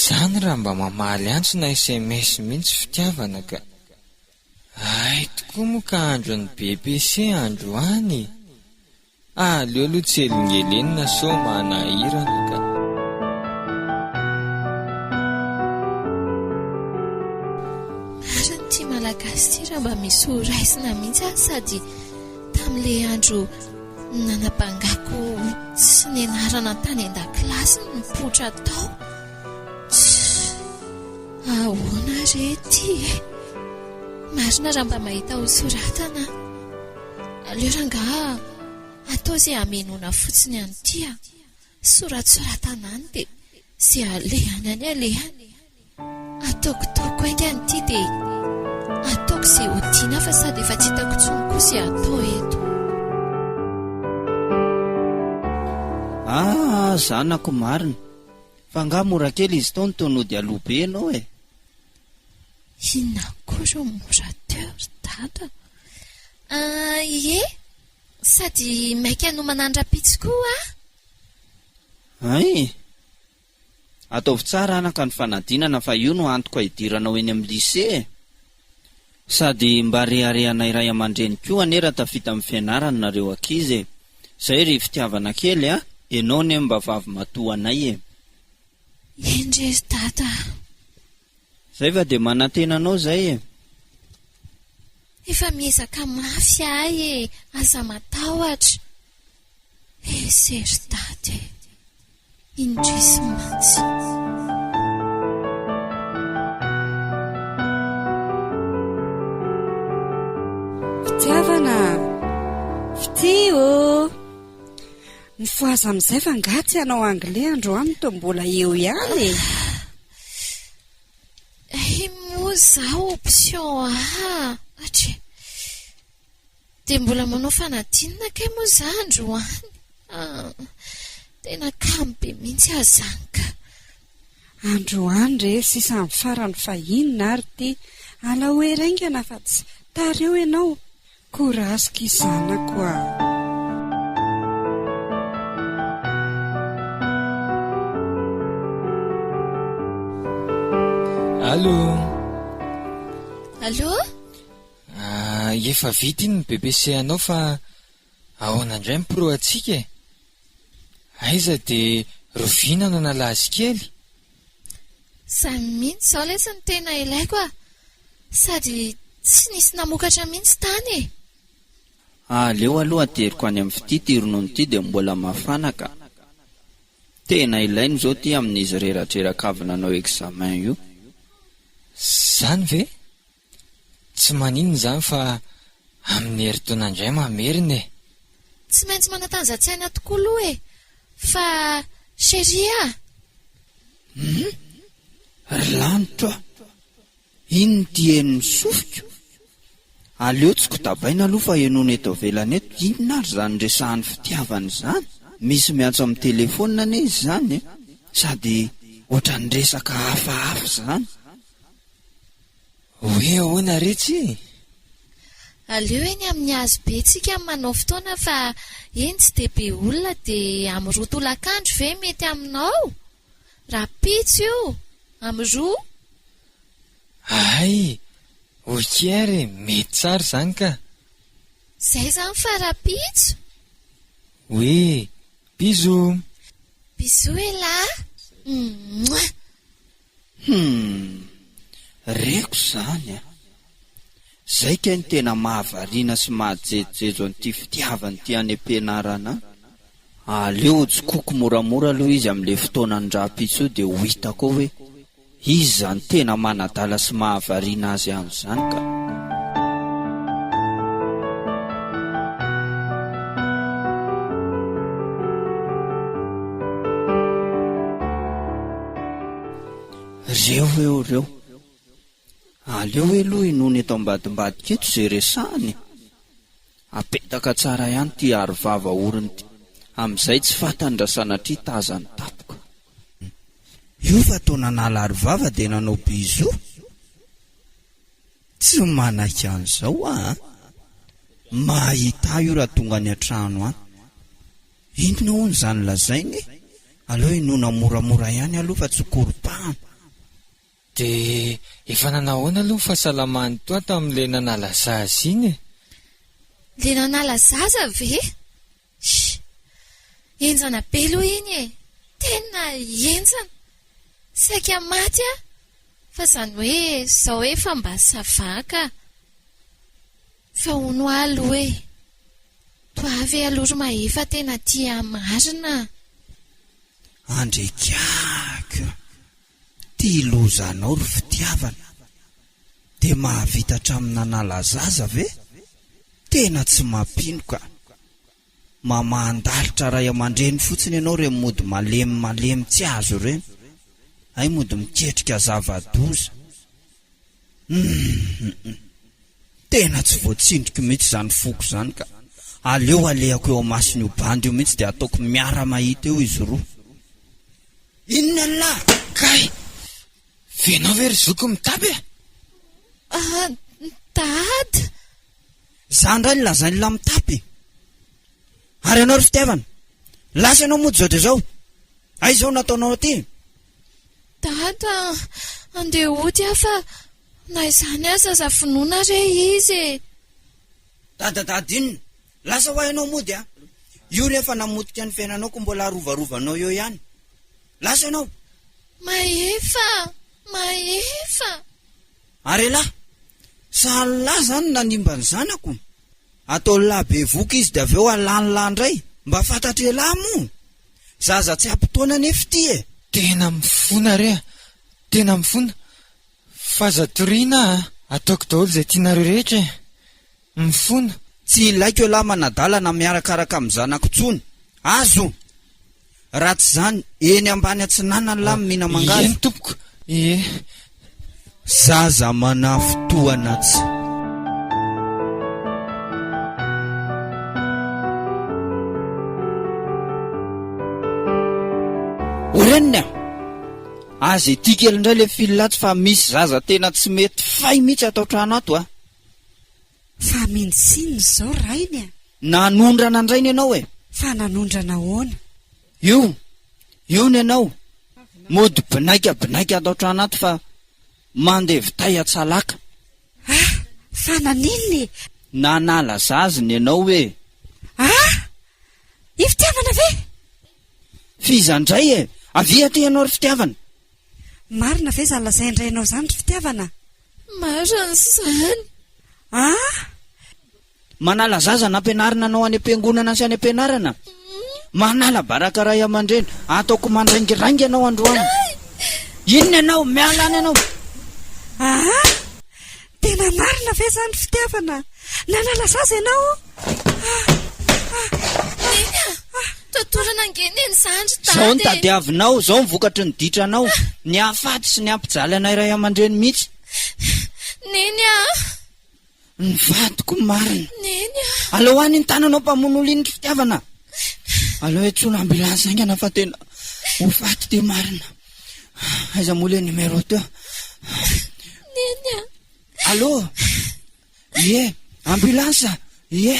Zany raha mba mamaly antso na sms mihitsy fitiavana ka. Hay tokoa moa ka andron'ny BEPC androany e! Aleo aloha tsy elingelenina sao manahirana ka. Marina ity Malagasy ity raha mba misy ho raisina mihitsy aho sady tamin'ilay andro nanabangako tsy nianarana tany an-dakilasy no nipoitra tao. Tssy! Ahoana re ity e? Marina raha mba mahita ho soratana aho. Aleo rangaha atao izay hamenoana fotsiny an'ity a! Soratsoratana any dia izay alehany any alehany. Ataoko toako haingana ity dia ataoko izay ho tiana fa sady efa tsy hitako intsony koa izay atao eto. Aa zanako marina. Fa angaha mora kely izy tao no toa nody aloha be ianao e? Inona koa ireo mora teo ry dada? Ah, ie, sady maika hanomana ny rahampitso koa aho. Hay! Ataovy tsara anaka ny fanadinana fa io no antoka hidiranao eny amin'ny lycée e! Sady mba reharehanay ray aman-dreny koa anie raha tafita amin'ny fianarana nareo ankizy e! Zay ry fitiavana kely a! Enao anie mba vavy matoa anay e! Eny re ry dada a! Zay fa dia manantena anao zay e! Efa miezaka mafy ahy e! Aza matahotra! Esy ry dada e! Indrisy mantsy. Fitiavana! Fitia ô! Mifohaza amin'izay fa angaha tsy hanao anglais androany toa mbola eo ihany e! Hay moa izaho option A atry. Dia mbola manao fanadinana kay moa izaho androany. Ah, tena kamo be mihitsy aho izany ka. Androany re sisa amin'ny farany fa inona ary ity? Alao hery haingana fa tsy tara eo ianao. Courage ky zanako a! Allô? Allô? Ah, efa vita iny ny BPC anao fa ahoana indray ny pro antsika e? Aiza dia roviana no nalaza kely? Izany mihitsy izao letsy no tena ilaiko a! Sady tsy nisy namokatra mihitsy tany e! Aleo aloha ateriko any amin'ny fitia ity ronono ity dia mbola mafana ka. Tena ilaina izao ity amin'izy reradreraka avy nanao examen io. Zany ve? Tsy maninona izany fa amin'ny herintaona indray mamerina e! Tsy maintsy manatanjan-tsaina tokoa aloha e! Fa chérie a! Hum! Ry lanitro a! Inona ity henon'ny sofiko? Aleo tsy kotabaina aloha fa henoina eto ivelany eto, inona ary izany resahan'ny fitiavana izany? Misy miantso amin'ny telefaonina anie izy izany e! Sady ohatran'ny resaka hafahafa izany. Hoe ahoana re tsy? Aleo eny amin'ny hazo be tsika manao fotoana fa eny tsy dia be olona dia amin'ny roa tolakandro ve mety aminao? Rahampitso io, amin'ny roa. Hay! Ok ary e, mety tsara izany ka! Izay izany fa rahampitso. Hoe, bisous! Bisous elah! Mouah! Humm! Reko izany a! Zay kay no tena mahavariana sy mahajejojejo an'ity fitiavana ity any am-pianarana any. Aleo hojokoko moramora aloha izy amin'ilay fotoanan'ny rahampitso io dia ho hitako eo hoe iza izany tena manadala sy mahavariana azy any izany ka. Reo eo reo. Aleo aloha hinoana eto ambadimbadika eto izay resahana e! Apetaka tsara ihany ity arovava orona ity, amin'izay tsy fantany raha sanatria tazany tampoka. Io fa toa nanala arovava dia nanao bisous? Tsy manaiky an'izao aho an! Mahita ahy io raha tonga any an-trano any. Inona hono izany lazainy e? Aleo hinoana moramora ihany aloha fa tsy koropahana. Dia efa nanahoana aloha ny fahasalaman'i Toa tamin'ilay nanala zaza iny e? Ilay nanala zaza ve? Shh! Henjana be aloha iny e! Tena henjana! Saika maty aho! Fa izany hoe izao efa mba ça va ka! Fa hono aho aloha e! Toa ve aloha ry Mahefa tena tia ahy marina? Andriakiako! Ty lozanao ry fitiavana de mahavita hatramin'ny nanala zaza ve? Tena tsy mampino ka! Mamahan-dalitra ray aman-dreny fotsiny ianao ireny mody malemy malemy tsy azo ireny, hay mody miketrika zava-doza. Humm. Tena tsy voatsindriko mihitsy izany foko izany ka! Aleo alehako eo amason'io bandy io mihitsy de ataoko miara-mahita eo izy roa. Inona lah? Kay! F'enao ve ry zoky mitapy e? Ah, Dada! Za ndray no lazain'lah mitapy e! Ary ianao ry fitiavana? Lasa ianao mody zao dia zao? Aiza izao nataonao aty? Dada, andeha hody aho fa na izany aza aza vonoina re izy e! Dada dada inona? Lasa hoa ianao mody a! Io re efa namotika ny fiainanao ko mbola arovarovanao eo ihany. Lasa ianao! Mahefa! Mahefa! Ary elah! Sahalin'lah zany nanimba ny zanako? Ataon'lah bevoka izy de avy eo alan'lah ndray? Mba fantatr'elah moa? Zaza tsy ampy taona anefa ity e! Tena mifona re a! Tena mifona! F'aza toriana a! Ataoko daholo izay tianareo rehetra e! Mifona. Tsy ilaiko elah manadala na miarakaraka amin'ny zanako tsony. Azo! Raha tsy izany, eny ambany atsinanana lah mihina mangahazo. Eny tompoko, ie. Zaza manafintohana tsy. O reniny a! Aza ety kely indray le fil atsy fa misy zaza tena tsy mety fay mihitsy ato an-trano ato a! Fa mensinina izao rainy a! Nanondrana indray ny anao e! Fa nanondrana ahoana? Io! Io ny anao! Mody binaika binaika ato an-trano ato fa mandevitay an-tsalaka. Ah! Fa naninona e? Nanala zaza ny anao e! Ah! I Fitiavana ve? F'iza indray e? Avia aty ianao ry Fitiavana! Marina ve izany lazain-drainao izany ry Fitiavana? Marina izany. Ah! Manala zaza nampianarina anao any am-piangonana sy any am-pianarana. Manala baraka ray aman-dreny. Ataoko mandraingiraingy ianao androany. Inona ianao? Miala any ianao. Ah! Tena marina ve izany fitiavana? Nanala zaza ianao? Ah! Ah! Neny a! Totorana ange neny izany ry dada e! Izao no tadiavinao, izao ny vokatry ny ditranao. Ny hahafaty sy ny hampijaly anay ray aman-dreny mihitsy. Neny a! Ny vadiko marina. Neny a! Aleo any ny tananao mpamono olona iny ry fitiavana. Aleo antsoina ambulance haingana fa tena ho faty ity marina. Aiza moa ilay numéro teo? Neny a! Allô? Ie. Ambulance! Ie!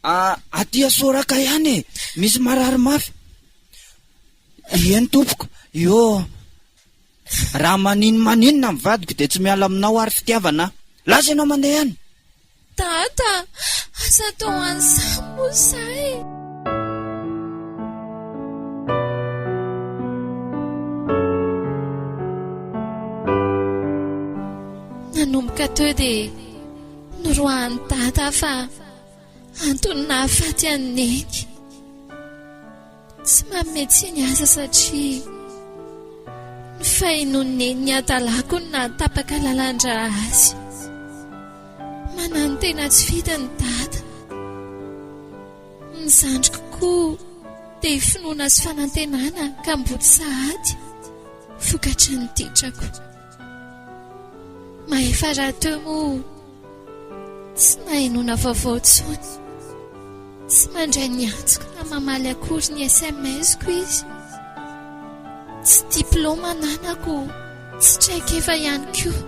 Aty Asoraka ihany e! Misy marary mafy. Eny tompoko, io. Raha maninomaninona ny vadiko dia tsy miala aminao ary fitiavana a! Lasa ianao mandeha any! Dada, aza atao an'izany moa izaho e! Nanomboka teo dia noroahan'i Dada aho fa antony nahafaty an'i Neny. Tsy manome tsiny aza satria ny fahenoan'i Neny ny hadalako no nahatapaka lalan-drà azy. Mananotena tsy fidiny Dada. Ny zandriko koa dia finoana sy fanantenana ka mboty sahady vokatry ny ditrako. Mahefa rahateo moa tsy nahenoana vaovao intsony. Tsy mandray ny antsoko na mamaly akory ny SMS-ko izy. Tsy diplaoma ananako, tsy traikefa ihany koa.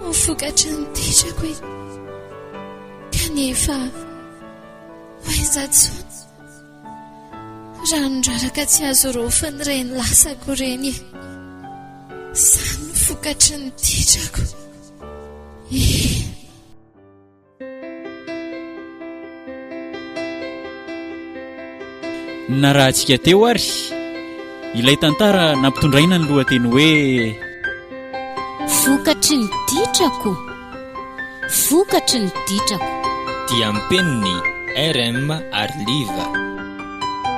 Ho vokatry ny ditrako e. Kanefa ho aiza intsony? Rano raraka tsy azo raofina ireny lasako ireny e. Izany no vokatry ny ditrako e. Narahantsika teo ary ilay tantara nampitondraina ny lohateny hoe. Vokatry ny ditrako, vokatry ny ditrako. Diam-peniny, RM ary Liva.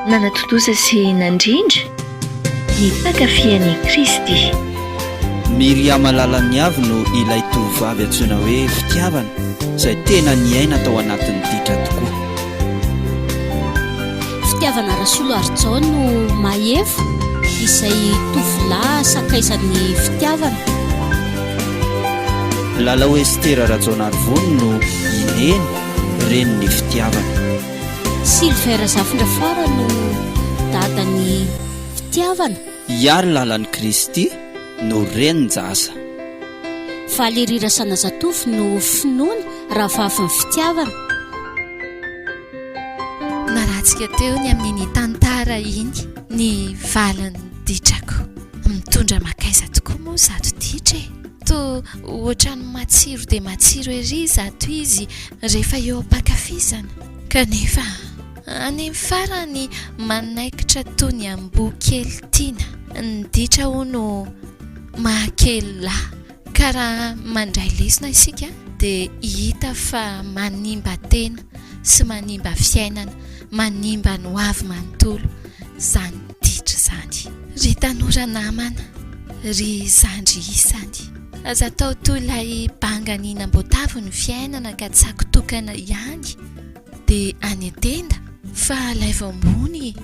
Nanatontosa sy nandrindra ny mpankafy an'i Kristy. Myriam Lalaniavy no ilay tovovavy antsoina hoe Fitiavana izay tena niaina tao anatin'ny ditra tokoa. Fitiavana Rasoloarijao no Mahefa izay tovolahy sakaizan'ny Fitiavana. Lalao Estera Rajaonarivony no i Neny, renin'ny Fitiavana. Sylvain Razafindrafara no dadan'i Fitiavana. Hiary Lalan'i Kristy no renin-jaza. Valérie Razanazatovo no finoana rahavavin'ny Fitiavana. Narahantsika teo ny amin'iny tantara iny ny valin'ny ditrako. Mitondra makaiza tokoa moa izato ditra e! Toa ohatran'ny matsiro dia matsiro ery izato izy rehefa eo am-pankafizana. Kanefa any amin'ny farany manaikitra toy ny amboa kely tiana. Ny ditra hono mahakely lahy. Ka raha mandray lesona isika dia hita fa manimba tena sy manimba fiainana, manimba ny hoavy manontolo izany ditra izany. Ry tanora namana, ry zandry isany, aza atao toy ilay banga nihinam-boatavo ny fiainana ka tsako tokana ihany dia any an-tenda fa alaivo ambony,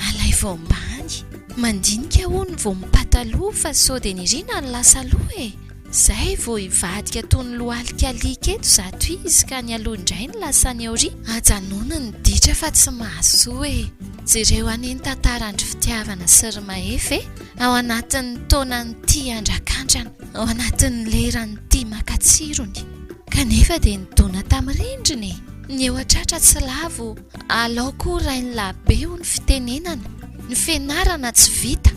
alaivo ambany. Mandinika hono vao mipataloha fa sao dia nirina ny lasa aloha e! Zay vao hivadika toy ny lohalika alika eto zato izy ka ny aloha indray no lasa any aoriana. Ajanony ny ditra fa tsy mahasoa e! Jereo anie ny tantaran-dry Fitiavana sy ry Mahefa e! Ao anatin'ny taonan'ny tia andrakandrana, ao anatin'ny leran'ny tia maka tsirony. Kanefa dia nidona tamin'ny rindrina e! Ny eo an-tratra tsy lavo, alao koa rainilahy hoy ny fitenenana, ny fianarana tsy vita.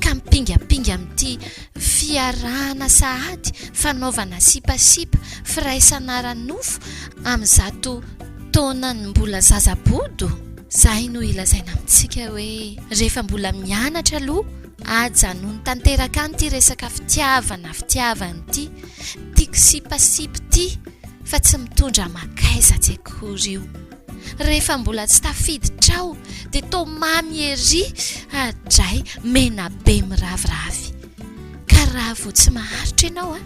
ka mipingapinga amin'ity fiarahana sahady fanaovana sipasipa firaisana ara-nofo amin'izato taonan'ny mbola zaza bodo? Izay no ilazaina amintsika hoe rehefa mbola mianatra aloha ajanony tanteraka any ity resaka fitiavana fitiavana ity, tiako sipasipa ity fa tsy mitondra makaiza tsy akory io. Rehefa mbola tsy tafiditra ao dia toa mamy ery adray mena be miraviravy. Ka raha vao tsy maharitra ianao a,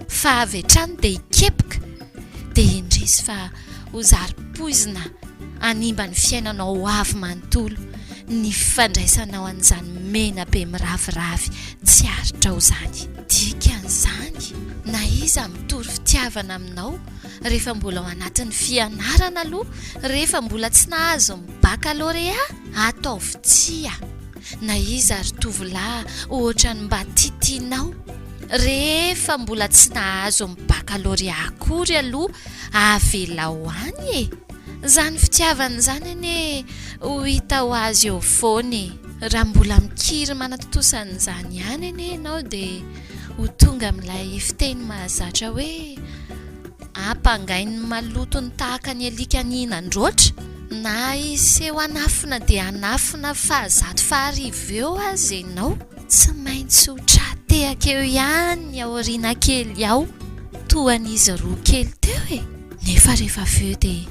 fa avy hatrany dia hikepoka dia indrisy fa ho zary poizina hanimba ny fiainanao ho avy manontolo ny fandraisanao an'izany mena be miraviravy tsy aritrao izany. Dikan'izany, na iza mitory fitiavana aminao rehefa mbola ao anatin'ny fianarana aloha, rehefa mbola tsy nahazo ny baccalauréat, ataovy tsia. Na iza ry tovolahy ohatran'ny mba tiatianao. Rehefa mbola tsy nahazo ny baccalauréat akory aloha avelao any e! Izany fitiavana izany anie ho hita ho azy eo foana e! Raha mbola mikiry manatontosa an'izany ihany anie ianao dia ho tonga amin'ilay fiteny mahazatra hoe ampangain'ny maloto ny tahaka ny alika nihinan-droatra. Na hiseho hanafina dia hanafina fahazato faharivo eo aza ianao, tsy maintsy ho tra-tehaka eo ihany ny aoriana kely ao, toa an'izy roa kely teo e! Nefa rehefa avy eo dia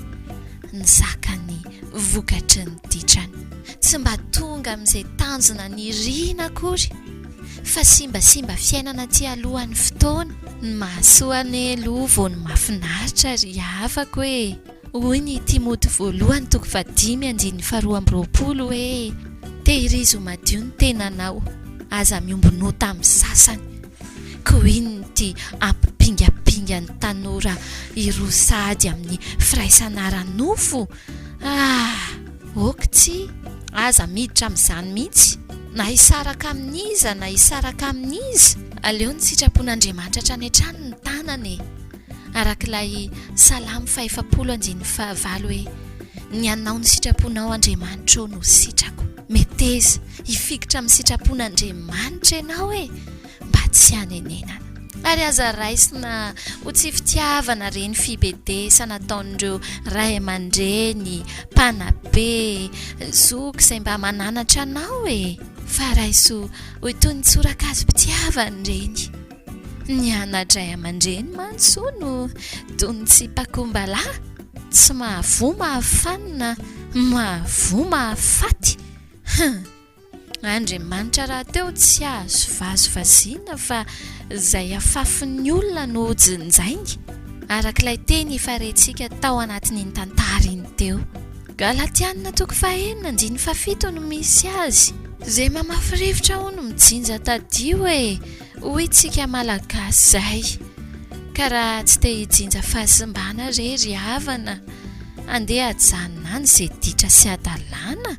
nizaka ny vokatry ny ditrany. Tsy mba tonga amin'izay tanjona niriana akory fa simbasimba fiainana aty alohan'ny fotoana. Ny mahasoa anie aloha vao ny mahafinaritra ry havako e! Hoy ny Timoty voalohany toko fahadimy andininy faharoa amby roapolo hoe, Tehirizo madio ny tenanao, aza miombon'ota amin'ny sasany. Koa inona ity hampipingapinga ny tanora hiroa sahady amin'ny firaisana ara-nofo? Ah! Ok tsia, aza miditra amin'izany mihitsy, na hisaraka amin'iza na hisaraka amin'iza. Aleo ny sitrapon'Andriamanitra hatrany hatrany ny tanana e! Araka ilay Salamo fahefapolo andininy fahavalo hoe, Ny hanao ny sitraponao Andriamanitra ô no sitrako. Meteza hifikitra amin'ny sitrapon'Andriamanitra ianao e! Mba tsy hanenenana. Ary aza raisina ho tsy fitiavana re ny fibedesana ataon'ireo ray aman-dreny, mpanabe, zoky izay mba mananatra anao e! Fa raiso ho toy ny tsorakazom-pitiavana ireny. Ny ana-dray aman-dreny mantsy hono toy ny tsipakombalahy, tsy mahavoa mahafanina, mahavoa mahafaty. Hum! Andriamanitra rahateo tsy azo vazivaziana fa izay afafin'ny olona no hojinjainy, araka ilay teny efa rentsika tao anatin'iny tantara iny teo. Galatiana toko fahenina andininy fahafito no misy azy. Izay mamafy rivotra hono mijinja tadio e! Hoy tsika Malagasy izay. Ka raha tsy te hijinja fahasimbana re ry havana, andeha ajanona any izay ditra sy hadalana.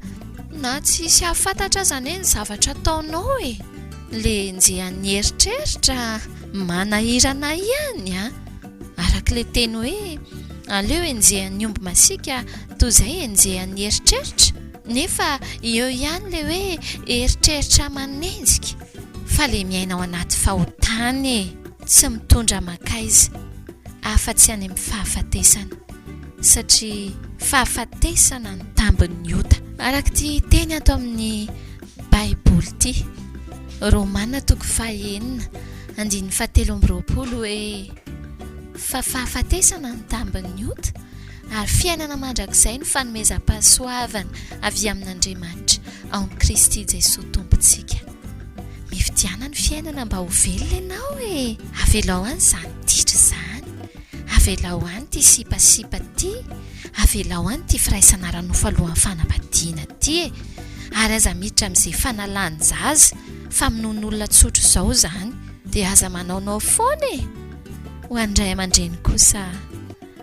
Na tsy hisy hahafantatra aza anie ny zavatra ataonao e! Le enjehan'ny eritreritra manahirana ihany an! Araka ilay teny hoe aleo enjehan'ny omby masiaka toy izay enjehan'ny eritreritra, nefa eo ihany ilay hoe eritreritra manenjika fa le miaina ao anaty fahotana e! Tsy mitondra mankaiza afa-tsy any amin'ny fahafatesana. Satria fahafatesana ny tambin'ny ota. Araka ity teny ato amin'ny Baiboly ity, Romana toko fahenina, andininy fahatelo amby roapolo hoe, Fa fahafatesana ny tambin'ny ota, ary fiainana mandrakizay no fanomezam-pahasoavana avy amin'Andriamanitra ao amin'i Kristy Jesoa Tompontsika. Mifidiana ny fiainana mba ho velona ianao e! Avelao any izany ditra izany. Avelao any ity sipasipa ity, avelao any ity firaisana ara-nofo alohan'ny fanambadiana ity e! Ary aza miditra amin'izay fanalan-jaza, famonoan'olona tsotra izao izany. Dia aza manaonao foana e! Ho an'ny ray aman-dreny kosa,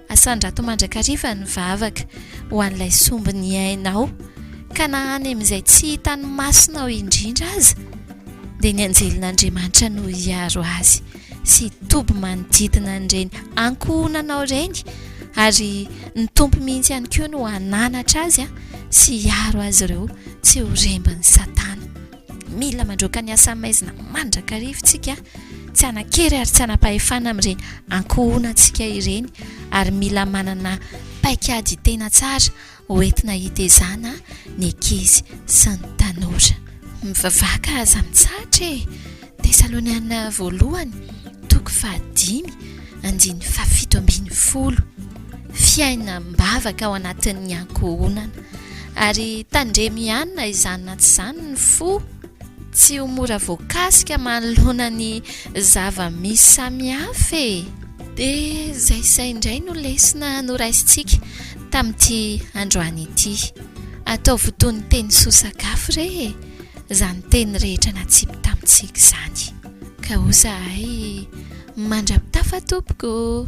asandrato mandrakariva ny vavaka ho an'ilay sombin'ny ainao, ka na any amin'izay tsy hitan'ny masonao indrindra aza, dia ny anjelin'Andriamanitra no hiaro azy. sy toby manodidina an'ireny ankohonanao ireny ary ny Tompo mihitsy ihany koa no hananatra azy sy hiaro azy ireo tsy ho rembin'i Satana. Mila mandroaka ny asa maizina mandrakariva isika, tsy hanan-kery ary tsy hanam-pahefana amin'ireny ankohonantsika ireny ary mila manana paikady tena tsara Hoentina hitezana ny ankizy sy ny tanora. Mivavaka aza mitsahatra e! Tesaloniana voalohany, toko fahadimy, andininy fahafito ambin'ny folo. Fiainam-bavaka ao anatin'ny ankohonana. Ary tandremo ihany na izany na tsy izany ny fo. Tsy ho mora voakasika manoloana ny zava-misy samihafa e! Dia izay izay indray no lesona noraisintsika tamin'ity androany ity. Ataovy ho toy ny teny soa sakafo re e! Izany teny rehetra natsipy tamintsika izany. Ka ho zahay mandra-pitafa tompoko!